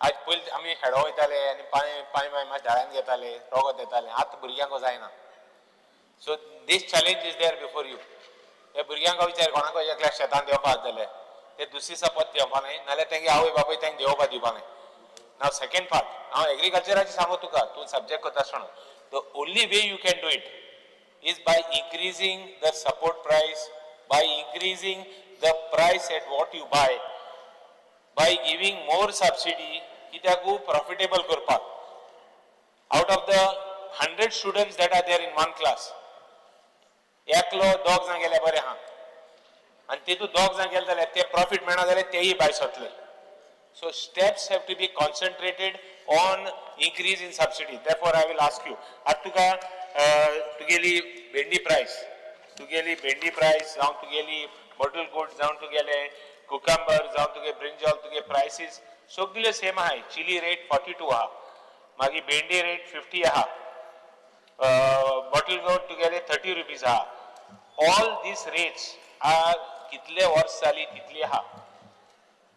आज पयलीं आमी हेडो वयताले आनी पांय पांय माय मातशें झाडान घेताले, रगत येतालें. आतां भुरग्यांक जायना. So this challenge is there before you. हे भुरग्यांक विचार, कोणाक एकल्या शेतान देंवपाक जाल्यार ते दुसरी दिसा परत देंवपा न्हय, नाल्यार तेंगे आवय बापूय तांकां देंवोवपाक दिवपा न्हय. नाव सेकंड पार्ट, हांव एग्रीकल्चराचें सांगू तुका. तूं सब्जेक्ट करता आसतना, the only way you can do it is by increasing the support price, by increasing the price at what you buy, by giving more subsidy, कित्याकू profitable करपाक. Out of the 100 students that are there in one class, एकलो दोग जाण गेल्यार बरें आहा आनी तितूंत दोग जाण गेले जाल्यार ते प्रॉफीट मेळना जाल्यार तेय भायर सरतले. So steps have to be concentrated on increase in subsidy. Therefore, I will ask you, आतां तुका तुगेली भेंडी प्रायस, तुगेली भेंडी प्रायस जावं, तुगेली बॉटल गोर्ड जावं, तुगेले कुकंबर जावं, तुगे ब्रिंजॉल, तुगे प्रायसीस सगल्यो सेम आहाय. चिली रेट 42 आहा, मागीर भेंडी रेट 50 आहा, बॉटल गोर्ड तुगेले 30 रुपीज आहा. ऑल these rates are कितले वर्स जाली तितली आहा.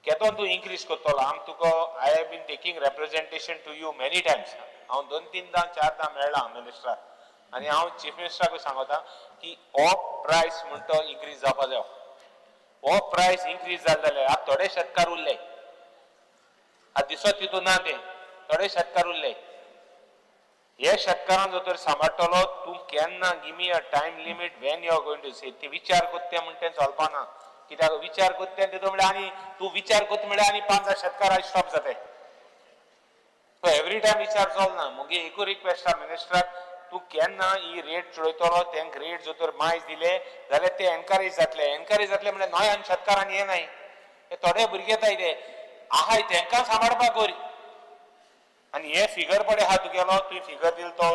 केदो तूं इन्क्रीज करतलो? आम तुका I have been taking representation to you many times. हांव दोन तीनदां चारदां मेळ्ळां मिनिस्टराक आनी हांव चीफ मिनिस्टराकूय सांगता की हो प्रायस म्हणटा तो इन्क्रीज जावपा जाय. हो प्रायस इन्क्रीज जालो जाल्यार आतां थोडे शेतकार उरले, आतां दिसत तितून ना ते थोडे शेतकार उरले. हे शेतकारांक जर तर सांबाळटलो तूं केन्ना? Give me a time limit when you are going to say. ते विचार करते म्हणटा तें चलपाना. कित्याक विचार करता तेतून म्हळ्यार आनी तूं विचार करता म्हळ्यार आनी पांच शेतकार स्टॉप जाताय. सो एवरी टायम विचार चलना. मुगे एकू रिक्वेस्ट आहा मिनिस्टराक, तूं केन्ना ही रेट चोयतलो, तेंक रेट जर तर मायज दिले जाल्यार ते एनकरेज जातले. एनकरेज जातले म्हळ्यार नव्यान शेतकारान येनाय, हे थोडे भुरगे येताय ते आहाय तेंकां सांबाळपाक कर. आनी हे फिगर पळय आहा तुगेलो, तुवें फिगर दिलो तो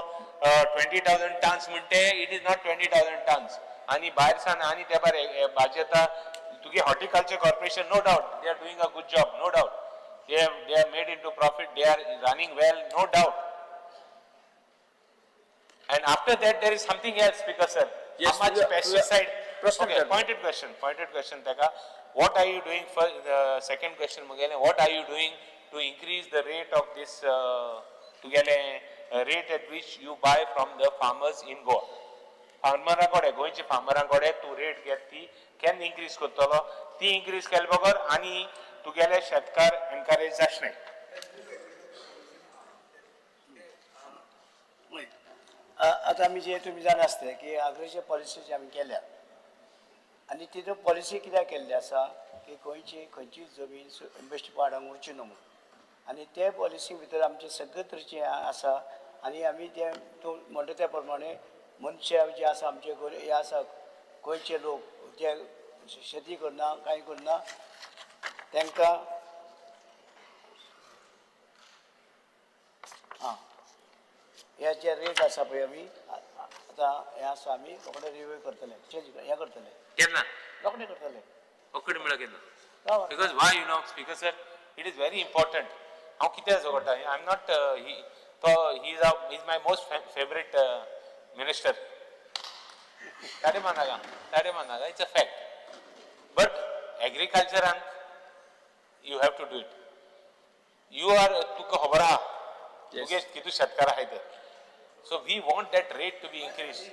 20,000 turns म्हणटे, it is not 20,000 tons. आनी भायर सान आनी ते भायर भाजी येता तुगे. Horticulture corporation, no doubt they are doing a good job, no doubt they are made into profit, they are running well, no doubt. And after that there is something else, Speaker sir. Yes, how much pesticide? प्रश्न Okay, विचार. pointed question, pointed question ताका. What are you doing for the second question मुगेलें, what are you doing to increase the rate of this तुगेलें rate at which you buy from the farmers in Goa? फार्मरां कडेन, गोंयच्या फार्मरां कडेन तूं rate घेत ती केन्ना increase करतलो? ती इन्क्रीज केले बगर आनी तुगेले शेतकार एनकरेज जाशे. आतां आमी जे तुमी जाणा आसतले की आग्रीचे पॉलिसी जी आमी केल्या आनी तितून पॉलिसी कित्याक केल्ली आसा की गोंयची खंयची जमीन बेश्टी पाडांक उरची न्हू म्हणून. आनी ते पॉलिसी भितर आमचे सगळे तरेचे आसा आनी आमी ते तूं म्हणटा त्या प्रमाणे मनशां जे आसा आमचे हे आसा गोंयचे लोक जे शेती करना कांय करना तांकां आं हे जे रेट आसा पळय आमी आतां हे आसा आमी रोखडे रिव्यू करतले, चेंज हें करतले. केन्ना? रोखडे करतले. रोखडे म्हळ्यार केन्ना? Because why, you know, Speaker sir, it is very important. हांव कितें झगडटा, I am not he तो he is my most favourite minister. Tade मानाका, Tade मानाका, it's a fact. But एग्रीकल्चरान you have to do it. You are तुका खबर आहा तुगे कितू शेतकार आहाय ते. So we want that rate to be increase.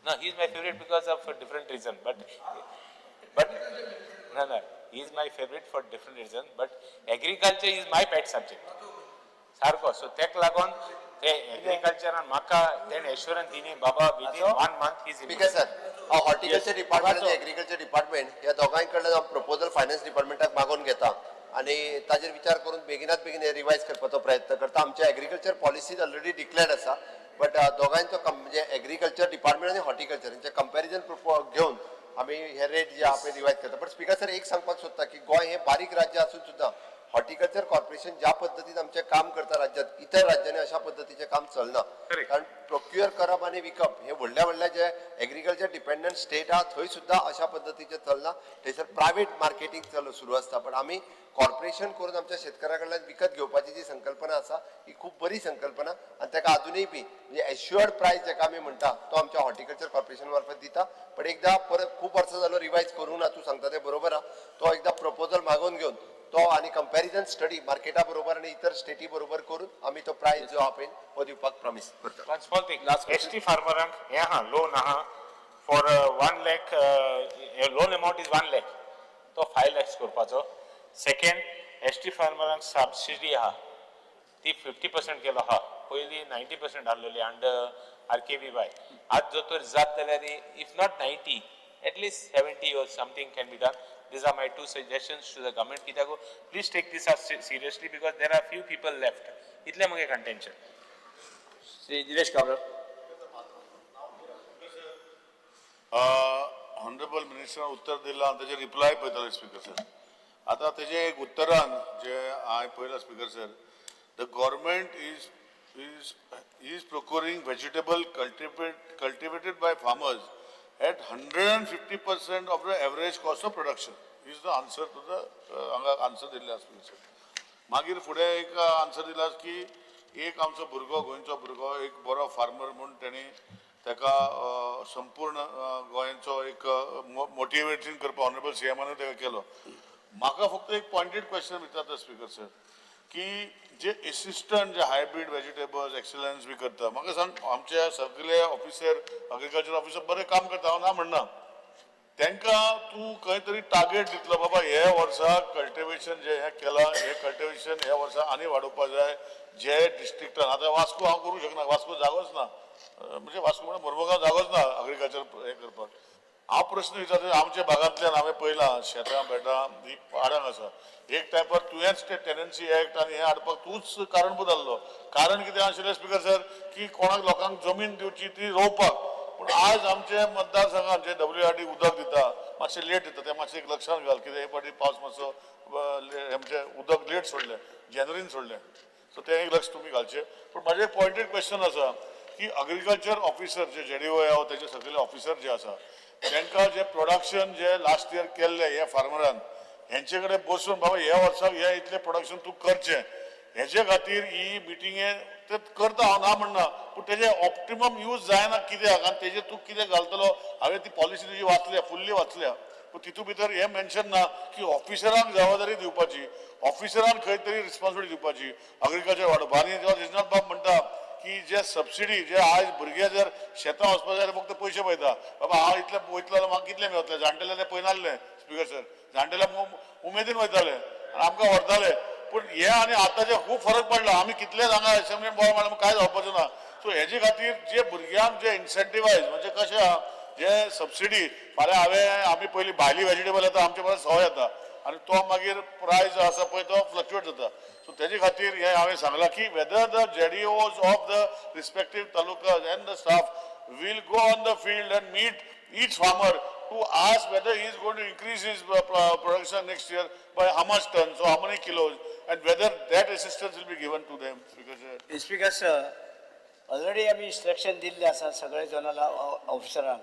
No, he is my favorite because of a different reason, but no, he is my favorite for different reason, but agriculture is my pet subject. सारको, so तेक लागून ते एग्रीकल्चरान म्हाका तेणें एश्योरन्स दिली बाबा within one month is speaker sir, हांव horticulture department आनी एग्रीकल्चर डिपार्टमेंट ह्या दोगांय कडल्यान हांव प्रपोजल फायनान्स डिपार्टमेंटाक मागोवन घेता आनी ताजेर विचार करून बेगिनात बेगीन हे रिवायज करपाचो प्रयत्न करता. आमचे एग्रीकल्चर पॉलिसीज ऑलरेडी डिक्लेर्ड आसा, बट दोगांयचो म्हणजे एग्रीकल्चर डिपार्टमेंट आनी हॉर्टिकल्चर हेंचे कंपॅरिजन घेवन आमी हे रेट जे आहा पळय रिवायज करता. बट स्पीकर सर, एक सांगपाक सोदता की गोंय हें बारीक राज्य आसून सुद्दां हॉर्टिकल्चर कॉर्पोरेशन ज्या पद्दतीन आमचें काम करता राज्यात, इतर राज्यांनी अशा पद्दतीचें काम चलना. कारण प्रोक्युअर करप आनी विकप हे व्हडल्या व्हडल्या जे एग्रीकल्चर डिपेंडंट स्टेट आहा थंय सुद्दां अशा पद्दतीचें चलना. थंयसर प्रायवेट मार्केटींग चल सुरू आसता, पण आमी कॉर्पोरेशन करून आमच्या शेतकारां कडल्यान विकत घेवपाची जी संकल्पना आसा ही खूब बरी संकल्पना आनी ताका आजुनूय बी म्हणजे एश्युअर्ड प्रायस जेका आमी म्हणटा तो आमच्या हॉर्टिकल्चर कॉर्पोरेशन मार्फत दिता. पण एकदा परत खूब वर्सां जालो रिवायज करूंक ना, तूं सांगता तें बरोबर आहा. तो एकदा प्रपोजल मागोवन घेवन तो आनी कंपॅरिजन स्टडी मार्केटा बरोबर आनी इतर स्टेटी बरोबर करून आमी तो प्रायस जो आहा पळय हो दिवपाक प्रॉमीस करता. One small thing, ST फार्मरांक हें आहा, लोन आहा for 1 lakh, loan amount is 1 lakh, तो 5 लॅक्स करपाचो. सेकंड, एसटी फार्मरांक सबसिडी आहा ती 50% केलो आहा. पयलीं 90% आहलोली अंडर RKVY. आज जर तर जात जाल्यार if not 90, at least 70 or something can be done. These are my two suggestions to the government. कित्याक please take this seriously because there are few people left. इतलें म्हगे कंटेन्शन. श्री दिनेश काब्राल. ऑनरेबल मिनिस्टरान उत्तर दिलां, ताजेर रिप्लाय पळयताले स्पीकर सर. आतां तेजे एक उत्तरान जे हांवें पळयलां speaker sir, the government is procuring vegetable cultivated by farmers at 150% of the average cost of production is the answer to the हांगा आन्सर दिल्लें आसा स्पीकर सर. मागीर फुडें एक आन्सर दिला की एक आमचो भुरगो, गोंयचो भुरगो, एक बरो फार्मर म्हूण तेणी ताका संपूर्ण गोंयचो एक मोटिवेशन करपा ऑनरेबल सीएमानूय ताका केलो. म्हाका फक्त एक पॉयंटेड क्वेश्चन विचारता स्पीकर सर की जे एसिस्टंट जे हायब्रीड वेजिटेबल्स एक्सलन्स बी करता, म्हाका सांग, आमचे सगळे ऑफिसर, एग्रीकल्चर ऑफिसर बरें काम करता, हांव ना म्हणना. तांकां तूं खंय तरी टार्गेट दितलो, बाबा हे वर्सा कल्टिवेशन जे हें केलां, हें कल्टिवेशन ह्या वर्सा आनी वाडोवपा जाय जे डिस्ट्रिक्टान. आतां वास्को हांव करूंक शकना, वास्को जागोच ना, म्हणजे वास्को म्हणल्यार मोरमुगांव जागोच ना एग्रीकल्चर हें करपाक. हांव प्रश्न विचारता, आमच्या भागांतल्यान हांवें पळयलां शेतां बेटां ही पाडांक आसा. एक टायपार तुवेंच ते टेनन्सी एक्ट आनी हें हाडपाक तूंच कारणभूत आसलो. कारण कितें आशिल्लें स्पिकर सर, की कोणाक लोकांक जमीन दिवची ती रोवपाक. पूण आज आमचे मतदारसंघात जे WRD उदक दिता मातशें लेट दिता, तें मातशें एक लक्षांत घाल. कितें हे फावटी पावस मातसो आमचें उदक लेट सोडलें, जानेवारीन सोडलें, सो तें एक लक्ष तुमी घालचें. पूण म्हाजें पॉयंटेड क्वेश्चन आसा की अग्रिकल्चर ऑफिसर जे जेडीओ तेजे सगळे ऑफिसर जे आसा तांकां जे प्रोडक्शन जे लास्ट इयर केल्लें हे फार्मरान, हेंचे कडेन बसून बाबा ह्या वर्साक हे इतलें प्रोडक्शन तूं करचें, हेजे खातीर ही मिटिंगे ते करता हांव ना म्हणना, पूण तेजें ऑप्टिमम यूज जायना कित्याक आनी तेजेर तूं कितें घालतलो. हांवें ती पॉलिसी तुजी वाचल्या, फुल्ली वाचल्या, पूण तितू भितर हें मेन्शन ना की ऑफिसरांक जबाबदारी दिवपाची, ऑफिसरान खंय तरी रिस्पॉन्सिबिलिटी दिवपाची अग्रिकल्चर वाडोवपाक. आनी रिजनाथ बाब म्हणटा की जे सबसिडी जे आयज भुरगे जर शेतां वचपा जाल्यार फक्त पयशे पळयता, बाबा हांव इतले वयतलो जाल्यार म्हाका कितले मेळतले. जाणटेले ते पळयनासले स्पिकर सर, जाणटेले उमेदीन वयताले आनी आमकां व्हरताले. पूण हे आनी आतांचे खूब फरक पडला. आमी कितलेच हांगा एसेंब्लीन बोवाळ मारलो कांय जावपाचो ना. सो हेजे खातीर जे भुरग्यांक जे इन्सेंटिवायज म्हणजे कशें आहा जे सबसिडी फाल्यां हांवें आमी पयलीं भायली वेजिटेबल येता आमचे परस सवाय येता आनी तो मागीर प्रायस आसा पळय तो फ्लक्चुएट जाता. सो तेजे खातीर हें हांवें सांगलां की whether the JDOs of the respective talukas and the staff will go on the field and meet each farmer to ask whether he is going to increase his production next year by how much tons or how many kilos, and whether that assistance will be given to them. Because speaker sir, already आमी instruction दिल्लें आसा सगळे zonal ऑफिसरांक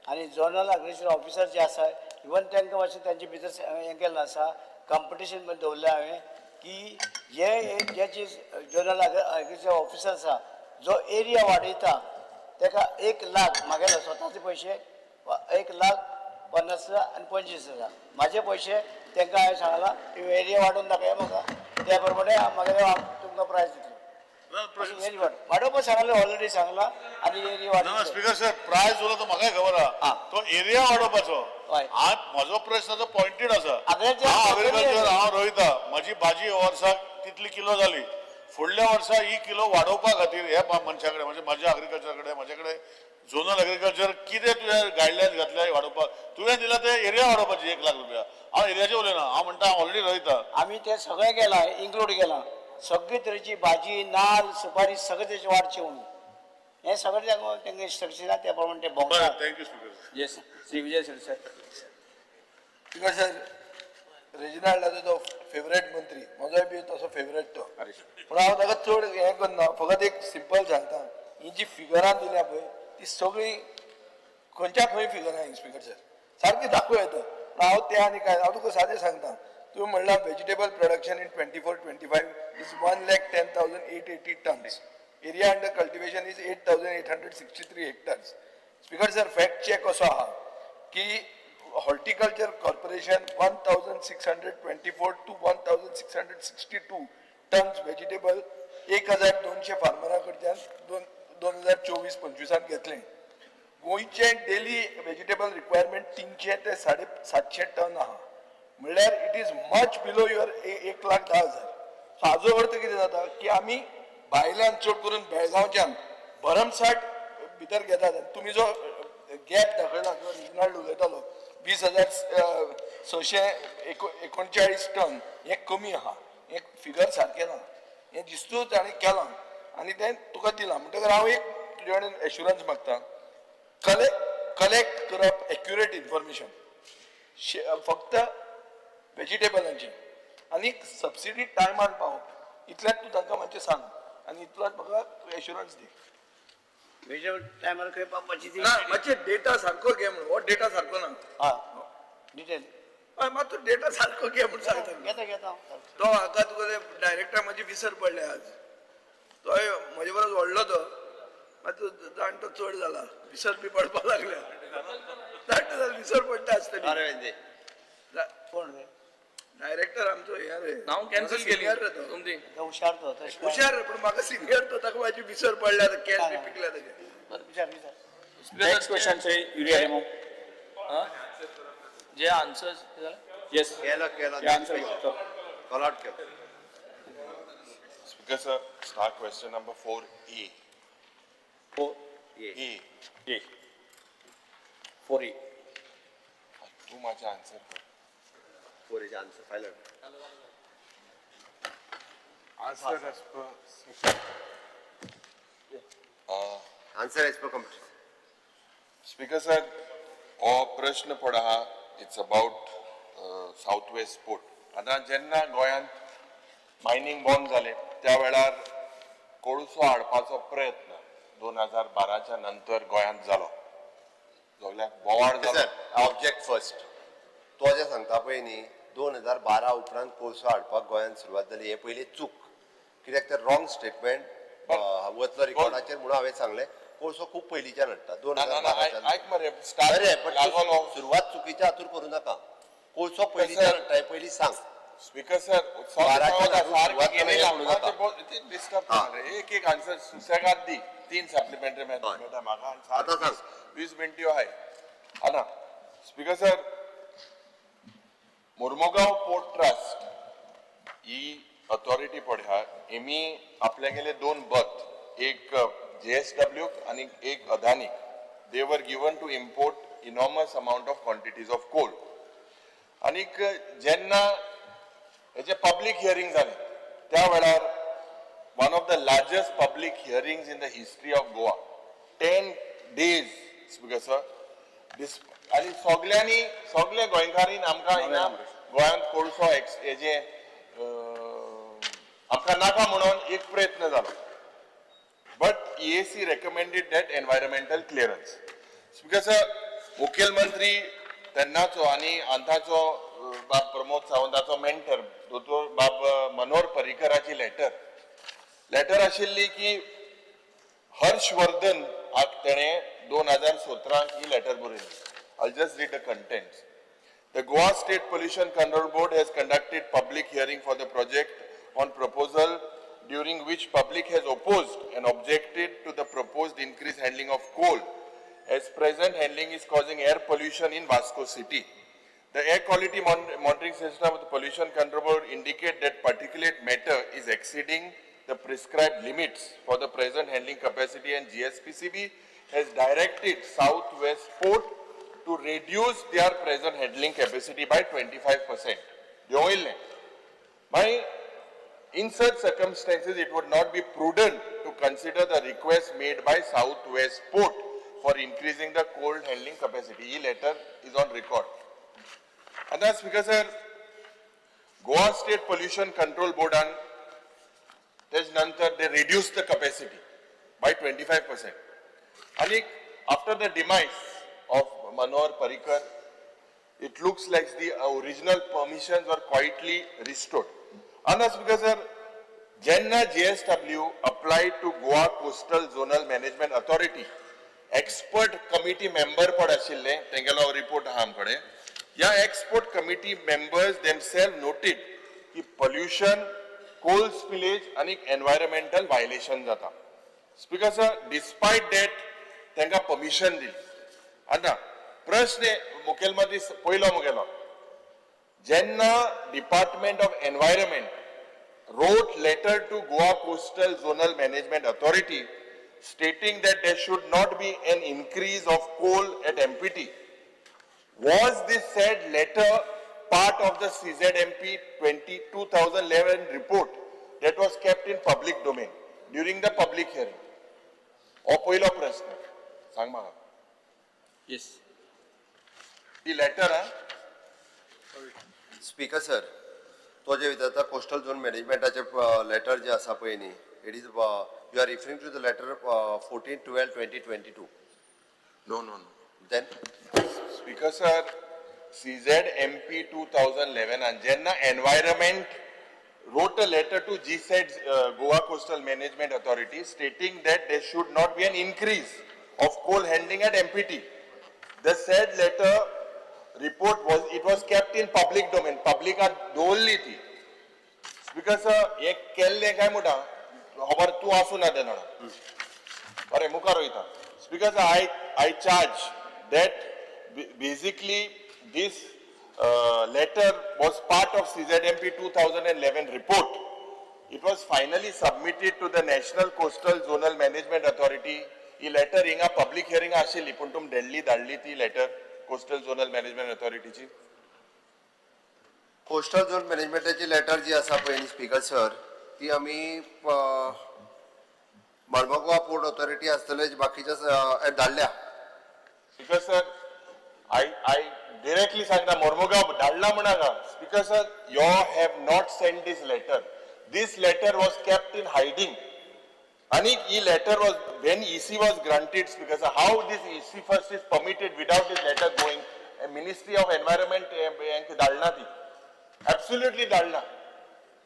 आनी zonal agriculture officer जे आसा even तांकां मातशें तांचे भितर हें केल्लें आसा, कॉम्पिटिशन पण दवरलें हांवें की जे जे चीज झोनल एग्रीकल्चर ऑफिसर आसा जो एरिया वाडयता ताका 1 लाख मागेले स्वताचे पयशे 1,50,000 आनी 25,000 म्हाजे पयशे तांकां हांवें सांगलां एरिया वाडोवन दाखया म्हाका, त्या प्रमाणे मागीर तुमकां प्रायज दितलो. वाडोवपा सांगलें ऑलरेडी सांगलां आनी एरिया वाडोवप. स्पिकर सर, प्रायज उरलो तो म्हाकाय खबर आहा, तो एरिया वाडोवपाचो. म्हजो प्रश्न तो पॉयंटेड आसा. हांव एग्रीकल्चर हांव रोयता, म्हजी भाजी वर्साक तितली किलो जाली, फुडल्या वर्सा ही किलो वाडोवपा खातीर ह्या मनशा कडेन म्हणजे म्हाज्या एग्रीकल्चर कडेन म्हजे कडेन झोनल एग्रीकल्चर कितें तुवें गायडलायन्स घातल्या वाडोवपाक, तुवें दिला ते एरिया वाडोवपाची 1 लाख रुपया. हांव एरियाचेर उलयना, हांव म्हणटा हांव ऑलरेडी रोयता. आमी ते सगळें केलां, इन्क्लूड केलां, सगळे तरेची भाजी नाल सुपारी सगळे तरेची वाडची म्हणून हें सगळें तांकां इन्स्ट्रक्शन आहा त्या प्रमाणे ते भोंवता. Thank you speaker. Yes, Shri Vijay Sardesai. Speaker sir, रेजिनाल्डाचो तो फेवरेट मंत्री, म्हजोय बी तसो फेवरेट तो, पूण हांव ताका चड हें करना, फकत एक सिंपल सांगता, ही जी फिगरां दिल्या पळय ती सगळीं खंयच्या खंय फिगरां स्पिकर सर सारकी दाखोवं येता. पूण हांव तें आनी काय हांव तुका सादें सांगता, तुवें म्हणलां vegetable production in 24-25 is 1,10,880 tons, area under cultivation is 8,863 hectares. Speaker sir, fact check असो आहा की horticulture corporation 1,624 to 1,662 tons vegetable 1,200 फार्मरां कडच्यान 2024-25 घेतलें. गोंयचें डेली वेजिटेबल रिक्वायरमेंट 300 ते 750 टन आहा, म्हणल्यार it is much below your 1,10,000. So हाजो अर्थ कितें जाता की आमी भायल्यान चड करून बेळगांवच्यान भरमसाठ भितर घेतात. तुमी जो गॅप दाखयला जो रिजनाल्ड उलयतालो 20,639 टन हें कमी आहा, हें फिगर सारकें ना, हें दिस्तूच ताणें केलां आनी तें तुका दिलां. म्हणटकर हांव एक तुजे कडेन एश्युरन्स मागता, कलेक्ट करप एक्युरेट इन्फॉर्मेशन फक्त वेजिटेबलांचें आनी सबसिडी टायमान पावप, इतल्यात तूं तांकां मातशें सांग आनी इतलोच म्हाका तूं एश्युरन्स दी. वेजिटेबल टायमार खंय पावपाची ती ना मातशें डेटा सारको घे म्हणून, हो डेटा सारको ना. हां डिटेल हय, मात तूं डेटा सारको घे म्हूण सांगता. घेता घेता तो हाका तुका डायरेक्टर म्हाजी विसर पडल्या आज, तोय म्हजे बरोबर व्हडलो तो, मात जाणटो चड जाला, विसर बी पडपाक लागल्या, जाणटो जाला विसर पडटा आसतली. कोण रे डायरेक्टर आमचो हे रे, हांव कॅन्सल केली सिनियर रे तो, तुमची. हुशार तो तशें हुशार रे, पूण म्हाका सिनियर तो, ताका म्हाजी विसर पडल्या, केस बी पिकल्या ताजे. विचार विचार. Next question Shri Yuri Alemao. जे आन्सर्स जालें? येस, केलो केलो answer call out केलो. Speaker sir, start question number 4A. 4A. A. 4A. तूं म्हाजें आन्सर कर. 4 हेजे answer final. Answer as per section. Answer as per computer. Speaker sir, हो प्रश्न पड आहा, it's about South West Port. आतां जेन्ना गोंयांत मायनींग बंद जालें त्या वेळार कोळसो हाडपाचो प्रयत्न 2012च्या नंतर गोंयांत जालो. सगल्याक बोवाळ जालो. Sir, object first. तो जें सांगता पळय न्ही, 2012 उपरांत कोळसो हाडपाक गोंयांत सुरवात जाली, हें पयलीं चूक. कित्याक तर रॉंग स्टेटमेंट वतलो रिकॉर्डाचेर म्हणून हांवें सांगलें, कोळसो खूब पयलींच्यान हाडटा, दोन ना हजार ना ना, बाराच्यान. आयक मरे, स्टार्ट बरें, पण लागलो. सुरवात चुकीच्या हातूर करूं नाका. कोळसो पयलींच्यान हाडटा हें पयलीं सांग. स्पीकर सर, बाराच्या सुरवात केली म्हणू नाका. डिस्टर्ब. एक एक आन्सर सुसेगाद दी. तीन सप्लिमेंटरी मेळटा म्हाका. आतां सांग. 20 मिनटी आहाय. आतां speaker sir, Mormugao port trust ही अथॉरिटी पळय आहा, हेमी आपल्यागेले दोन बर्थ, एक जेएसडब्ल्यू आनी एक अदानीक, they were given to import enormous amount of quantities of coal. आनीक जेन्ना हेजे पब्लीक हियरींग जालें त्या वेळार, one of the largest public hearings in the history of Goa, 10 days, Speaker sir, आनी सगल्यांनी, सगल्या गोंयकारांनी आमकां हिंगा गोंयांत कोळसो एक्स हेजे आमकां नाका म्हणून एक प्रयत्न जालो, but EAC recommended that environmental clearance. Speaker sir, मुखेलमंत्री तेन्नाचो आनी आतांचो बाब प्रमोद सावंताचो मेंटर दोतोर बाब मनोहर पर्रीकराची लेटर आशिल्ली की हर्षवर्धन हाक तेणें 2017 ही लेटर बरयली. I just read the contents. The Goa State Pollution Control Board has conducted public hearing for the project on proposal, during which public has opposed and objected to the proposed increased handling of coal, as present handling is causing air pollution in Vasco city. The air quality monitoring system of the Pollution Control Board indicate that particulate matter is exceeding the prescribed limits for the present handling capacity, and GSPCB has directed Southwest Port to reduce their present handling capacity by 25%. देंवयल्लें. मागीर, in such circumstances, it would not be prudent to consider the request made by Southwest Port for increasing the coal handling capacity. He letter is on record. आतां speaker sir, Goa state pollution control बोर्डान तेज नंतर they reduce the capacity by 25%. आनी after the demise of Manohar Parrikar, it looks like the original permissions were quietly restored. And Speaker sir, जेन्ना JSW applied to Goa Coastal Zonal Management Authority, expert committee member पड आशिल्ले, तेंगेलो report आहा आमकडे. ह्या expert committee members themself noted की pollution, कोल spillage आनी environmental violation जाता. Speaker sir, डिस्पायट that तांकां permission दिली. आतां प्रश्न मुखेलमंत्री पयलो मुगेलो, जेन्ना Department of Environment wrote letter to Goa Coastal Zonal Management Authority stating that there should not be an increase of coal at MPT, was this said letter part of the CZMP 20 2011 report that was kept in public domain during the public hearing? हो पयलो प्रश्न. सांग म्हाका. Yes. ती letter हा. Speaker sir, तो जे विचारता, coastal zone मॅनेजमेंटाचे letter जे आसा पळय न्ही, it is, you are referring to the letter 14/12/2022? No. Then? Speaker sir, CZMP 2011 and जेन्ना Environment wrote a letter to GSET, Goa Coastal Management Authority, stating that there should not be an increase of coal handling at MPT. The said letter report was, it was kept in public domain. Public दवरली ती. Speaker sir, हें केल्लें काय म्हणटा खबर तूं आसूं ना तेन्ना. बरें, मुखार वयता. Speaker sir, I charge that basically this letter was part of CZMP 2011 report. It was finally submitted to the National Coastal Zonal Management Authority. He letter हिंगा पब्लीक हियरिंग आशिल्ली, पूण तुमी धाडली ती लेटर. कोस्टल झोनल मॅनेजमेंट ऑथॉरिटीची? Coastal zone मॅनेजमेंटाची letter जी आसा पळय न्ही स्पीकर सर, ती आमी मर्मगोवा पोर्ट ऑथॉरिटी आसतले, बाकीच्या धाडल्या. Speaker sir, I directly सांगता, मोर्मुगांव धाडला म्हणाका. Speaker sir, you have not send this letter. This letter was kept in hiding. आनी ही letter was when EC was granted. Speaker sir, how this EC first is permitted without this letter going? Ministry of Environment हेंक धाडना ती, absolutely धाडना.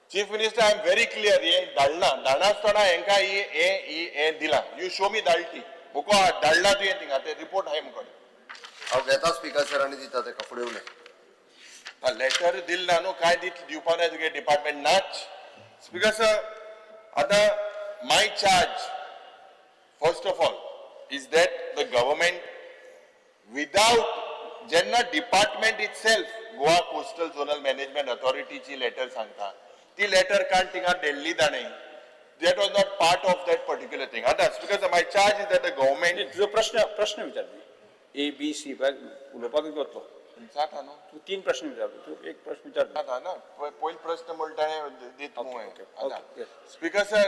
Chief Minister, I am very clear. हे धाडना, धाडनासतना हेंका ही हे हे दिला. You show me धाडटी मुको, धाडला तुवें थिंगा, ते report आहाय मुखार. हांव घेता स्पीकर सर आनी दिता तेका, फुडें उलय. लेटर दिल ना न्हू, काय दित दिवपा ना तुगे डिपार्टमेंट नाच. स्पीकर सर, आतां my charge first of all is that the government without, जेन्ना department itself Goa Coastal Zonal Management ऑथॉरिटीची letter सांगता, ती लेटर काण थिंगा धाडली ताणें. That was not part of that particular thing. आतां because my charge is that the government तुजो प्रश्न प्रश्न विचार. ए बी सी उलोवपाक वतलो. जाता न्हू. तूं तीन प्रश्न विचार, तूं एक प्रश्न विचार. जाता ना, पयलो प्रश्न म्हणटा दित. Okay. Speaker sir,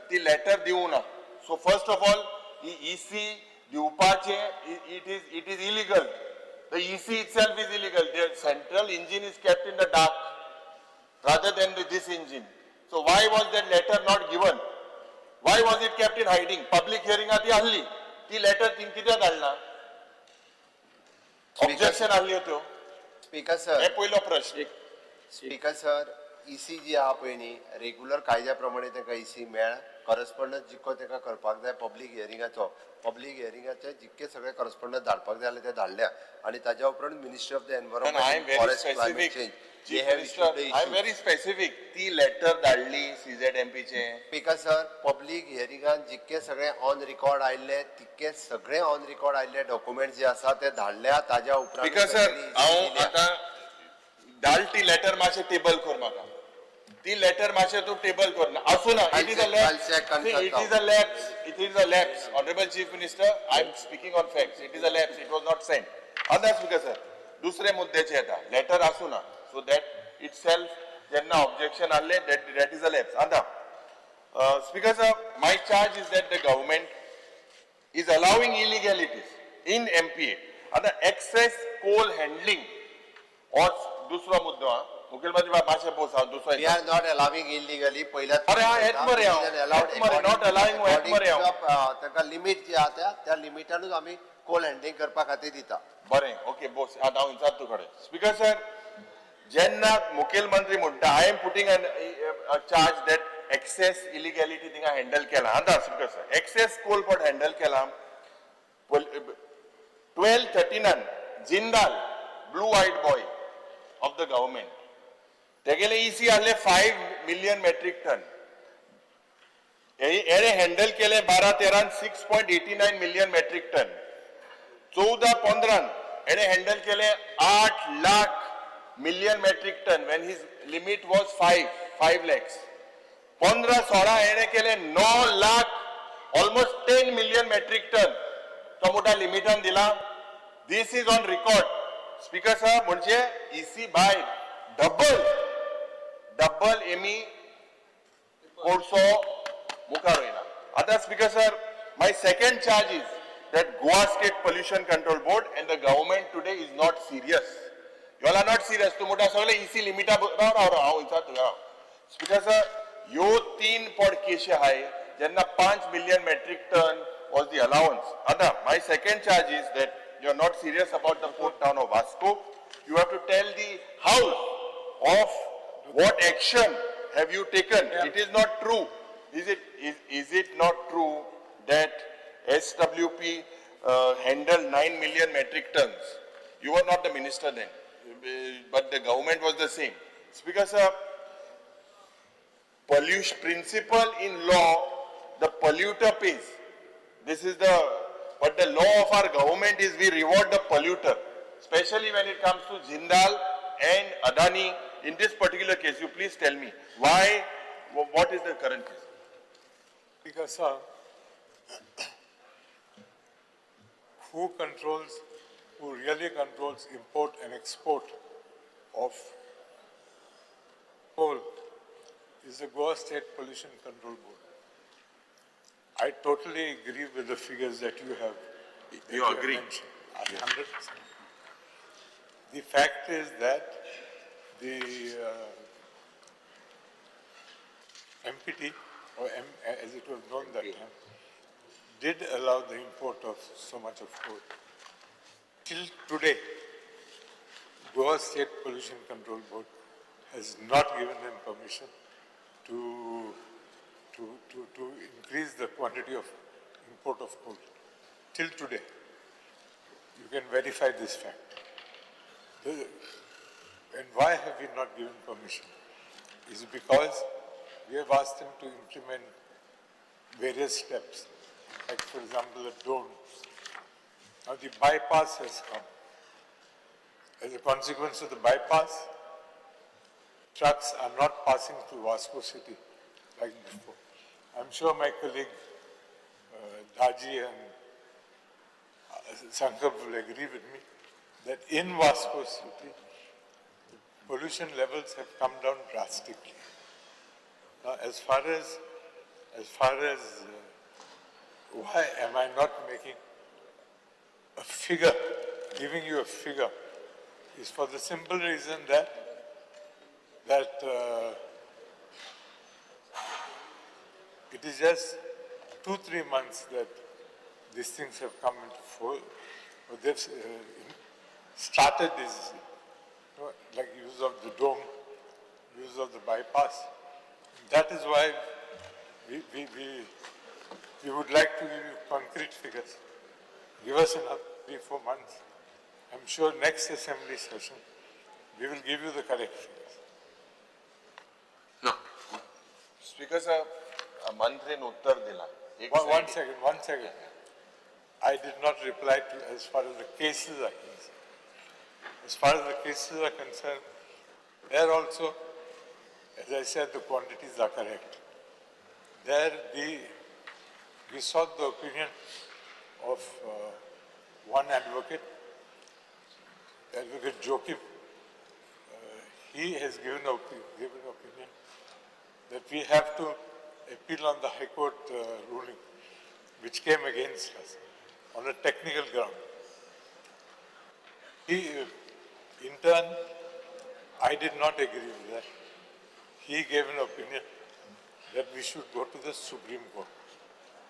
ती लेटर दिवं ना. So first of all he EC दिवपाचे it is illegal. The EC itself is illegal. The central engine is kept in the dark rather than this engine. So why was that letter not given? Why was it kept in hiding? Public hearing ती आहली, ती letter thing कित्याक धाडना? Objection आहल्यो त्यो. Speaker sir, हे पयलो प्रश्न. Speaker sir, इसी जी आहा पळय न्ही, रेगुलर कायद्या प्रमाणे तांकां इसी मेळ. करस्पॉन्डन्स जितको तांकां करपाक जाय पब्लीक हियरिंगाचो, पब्लीक हियरिंगाचे जितके सगळे करस्पॉन्डन्स धाडपाक जाय जाल्यार ते धाडल्या आनी ताज्या उपरांत ministry of the I am environment, very forest, climate specific. Change, Chief Minister, I am very specific. ती लेटर धाडली सीझेडएमपी चे? स्पीकर सर, पब्लीक हियरिंगान जितके सगळे ऑन रिकॉर्ड आयिल्ले, तितके सगळे ऑन रिकॉर्ड आयिल्ले डॉक्युमेंट जे आसा ते धाडल्या. ताज्या उपरांत स्पीकर सर, हांव आतां धाड ती लेटर, मातशें टेबल कर म्हाका. ती लेटर मातशें तूं टेबल कर. ना, आसूं ना. It is a I'll check and lapse. It is a lapse. It is a lapse. Honourable Chief Minister, I am speaking on facts. It is a lapse. It was not sent. आतां speaker sir, दुसरे मुद्द्याचे येता. Letter आसूं ना, so that it self जेन्ना objection आहले, that is a lapse. आतां Speaker sir, my charge is that the government is allowing illegalities in MPA. आता access कोल handling हो दुसरो मुद्दो हा. मुखेलमंत्री बाब, मातशें बोस, हांव दुसरो. We are not allowing illegally पहिल्या. अरे हा, हेच मरे हांव. हेच मरे, not allowing, हेच मरे हांव. तांकां लिमीट जी आहा, त्या त्या लिमिटानूच आमी कोल हँडलिंग करपा खातीर दिता. बरें, ओके, बोस. आतां हांव विचारता तुकडे. स्पीकर सर, जेन्ना मुखेलमंत्री म्हणटा, I am putting a charge that excess illegality थिंगा हँडल केला. आतां speaker sir, excess coal pot handle केला 12-13, Jindal, blue eyed boy of the government, तेगेले इसी आहले 5 मिलियन मेट्रीक टन. हेणे हँडल केले 12-13 6.89 million metric ton. 14-15 हेणे हँडल केले 8 lakh million metric ton when his limit was 5 lakhs. 15-16 हेणे केले 9 lakh, almost 10 million metric ton. तो मोठा लिमिटान दिला. This is on record, Speaker sir. म्हणजे इसी भायर डबल डबल एमी कोळसो मुखार वयना. आतां Speaker sir, my second charge is that Goa State Pollution Control Board and the government today is not serious. You are not serious. तूं म्हणटा सगळे इसी लिमिटा. राव राव राव, हांव विचारता तुका, राव. स्पीकर सर, ह्यो तीन पड केशी आहाय जेन्ना 5 million metric ton was the allowance. आतां my second charge is that you are not serious about the port town of Vasco. You have to tell the house of what action have you taken. It is not true. Is it not true that SWP handled 9 million metric tons? You were not the minister then, but the government was the same. Speaker sir, pollution principle in law, the polluter pays. This is the, but the law of our government is we reward the polluter, especially when it comes to Jindal and Adani. In this particular case, you please tell me why, what is the current case? Speaker sir, who controls who really controls import and export of coal is the Goa State Pollution Control Board. I totally agree with the figures that you have. That You have agree? mentioned. 100%. The fact is that the MPT, or M, as it was known that time, did allow the import of so much of coal. Till today, Goa State Pollution Control Board has not given them permission to increase the quantity of import of coal. Till today, you can verify this fact. And why have we not given permission? Is because we have asked them to implement various steps, like for example, the dome. Now the bypass has come. As a consequence of the bypass, trucks are not passing through Vasco city like before. I'm sure my colleague Daji and Sankalp will agree with me that in Vasco city, the pollution levels have come down drastically. Now, as far as why am I not making a figure, giving you a figure, is for the simple reason that it is just 2-3 months that these things have come into force, or they've started this, you know, like use of the dome, use of the bypass. That is why we would like to give you concrete figures. Give us another 3-4 months. I'm sure next assembly session, we will give you the correct figures. No. Speaker sir, मंत्रीन उत्तर दिला. One second. I did not reply to as far as the cases are concerned. As far as the cases are concerned, there also, as I said, the quantities are correct. There we sought the opinion of one advocate, Advocate Joachim. He has given opinion that we have to appeal on the High Court ruling, which came against us on a technical ground. He, in turn, I did not agree with that. He gave an opinion that we should go to the Supreme Court.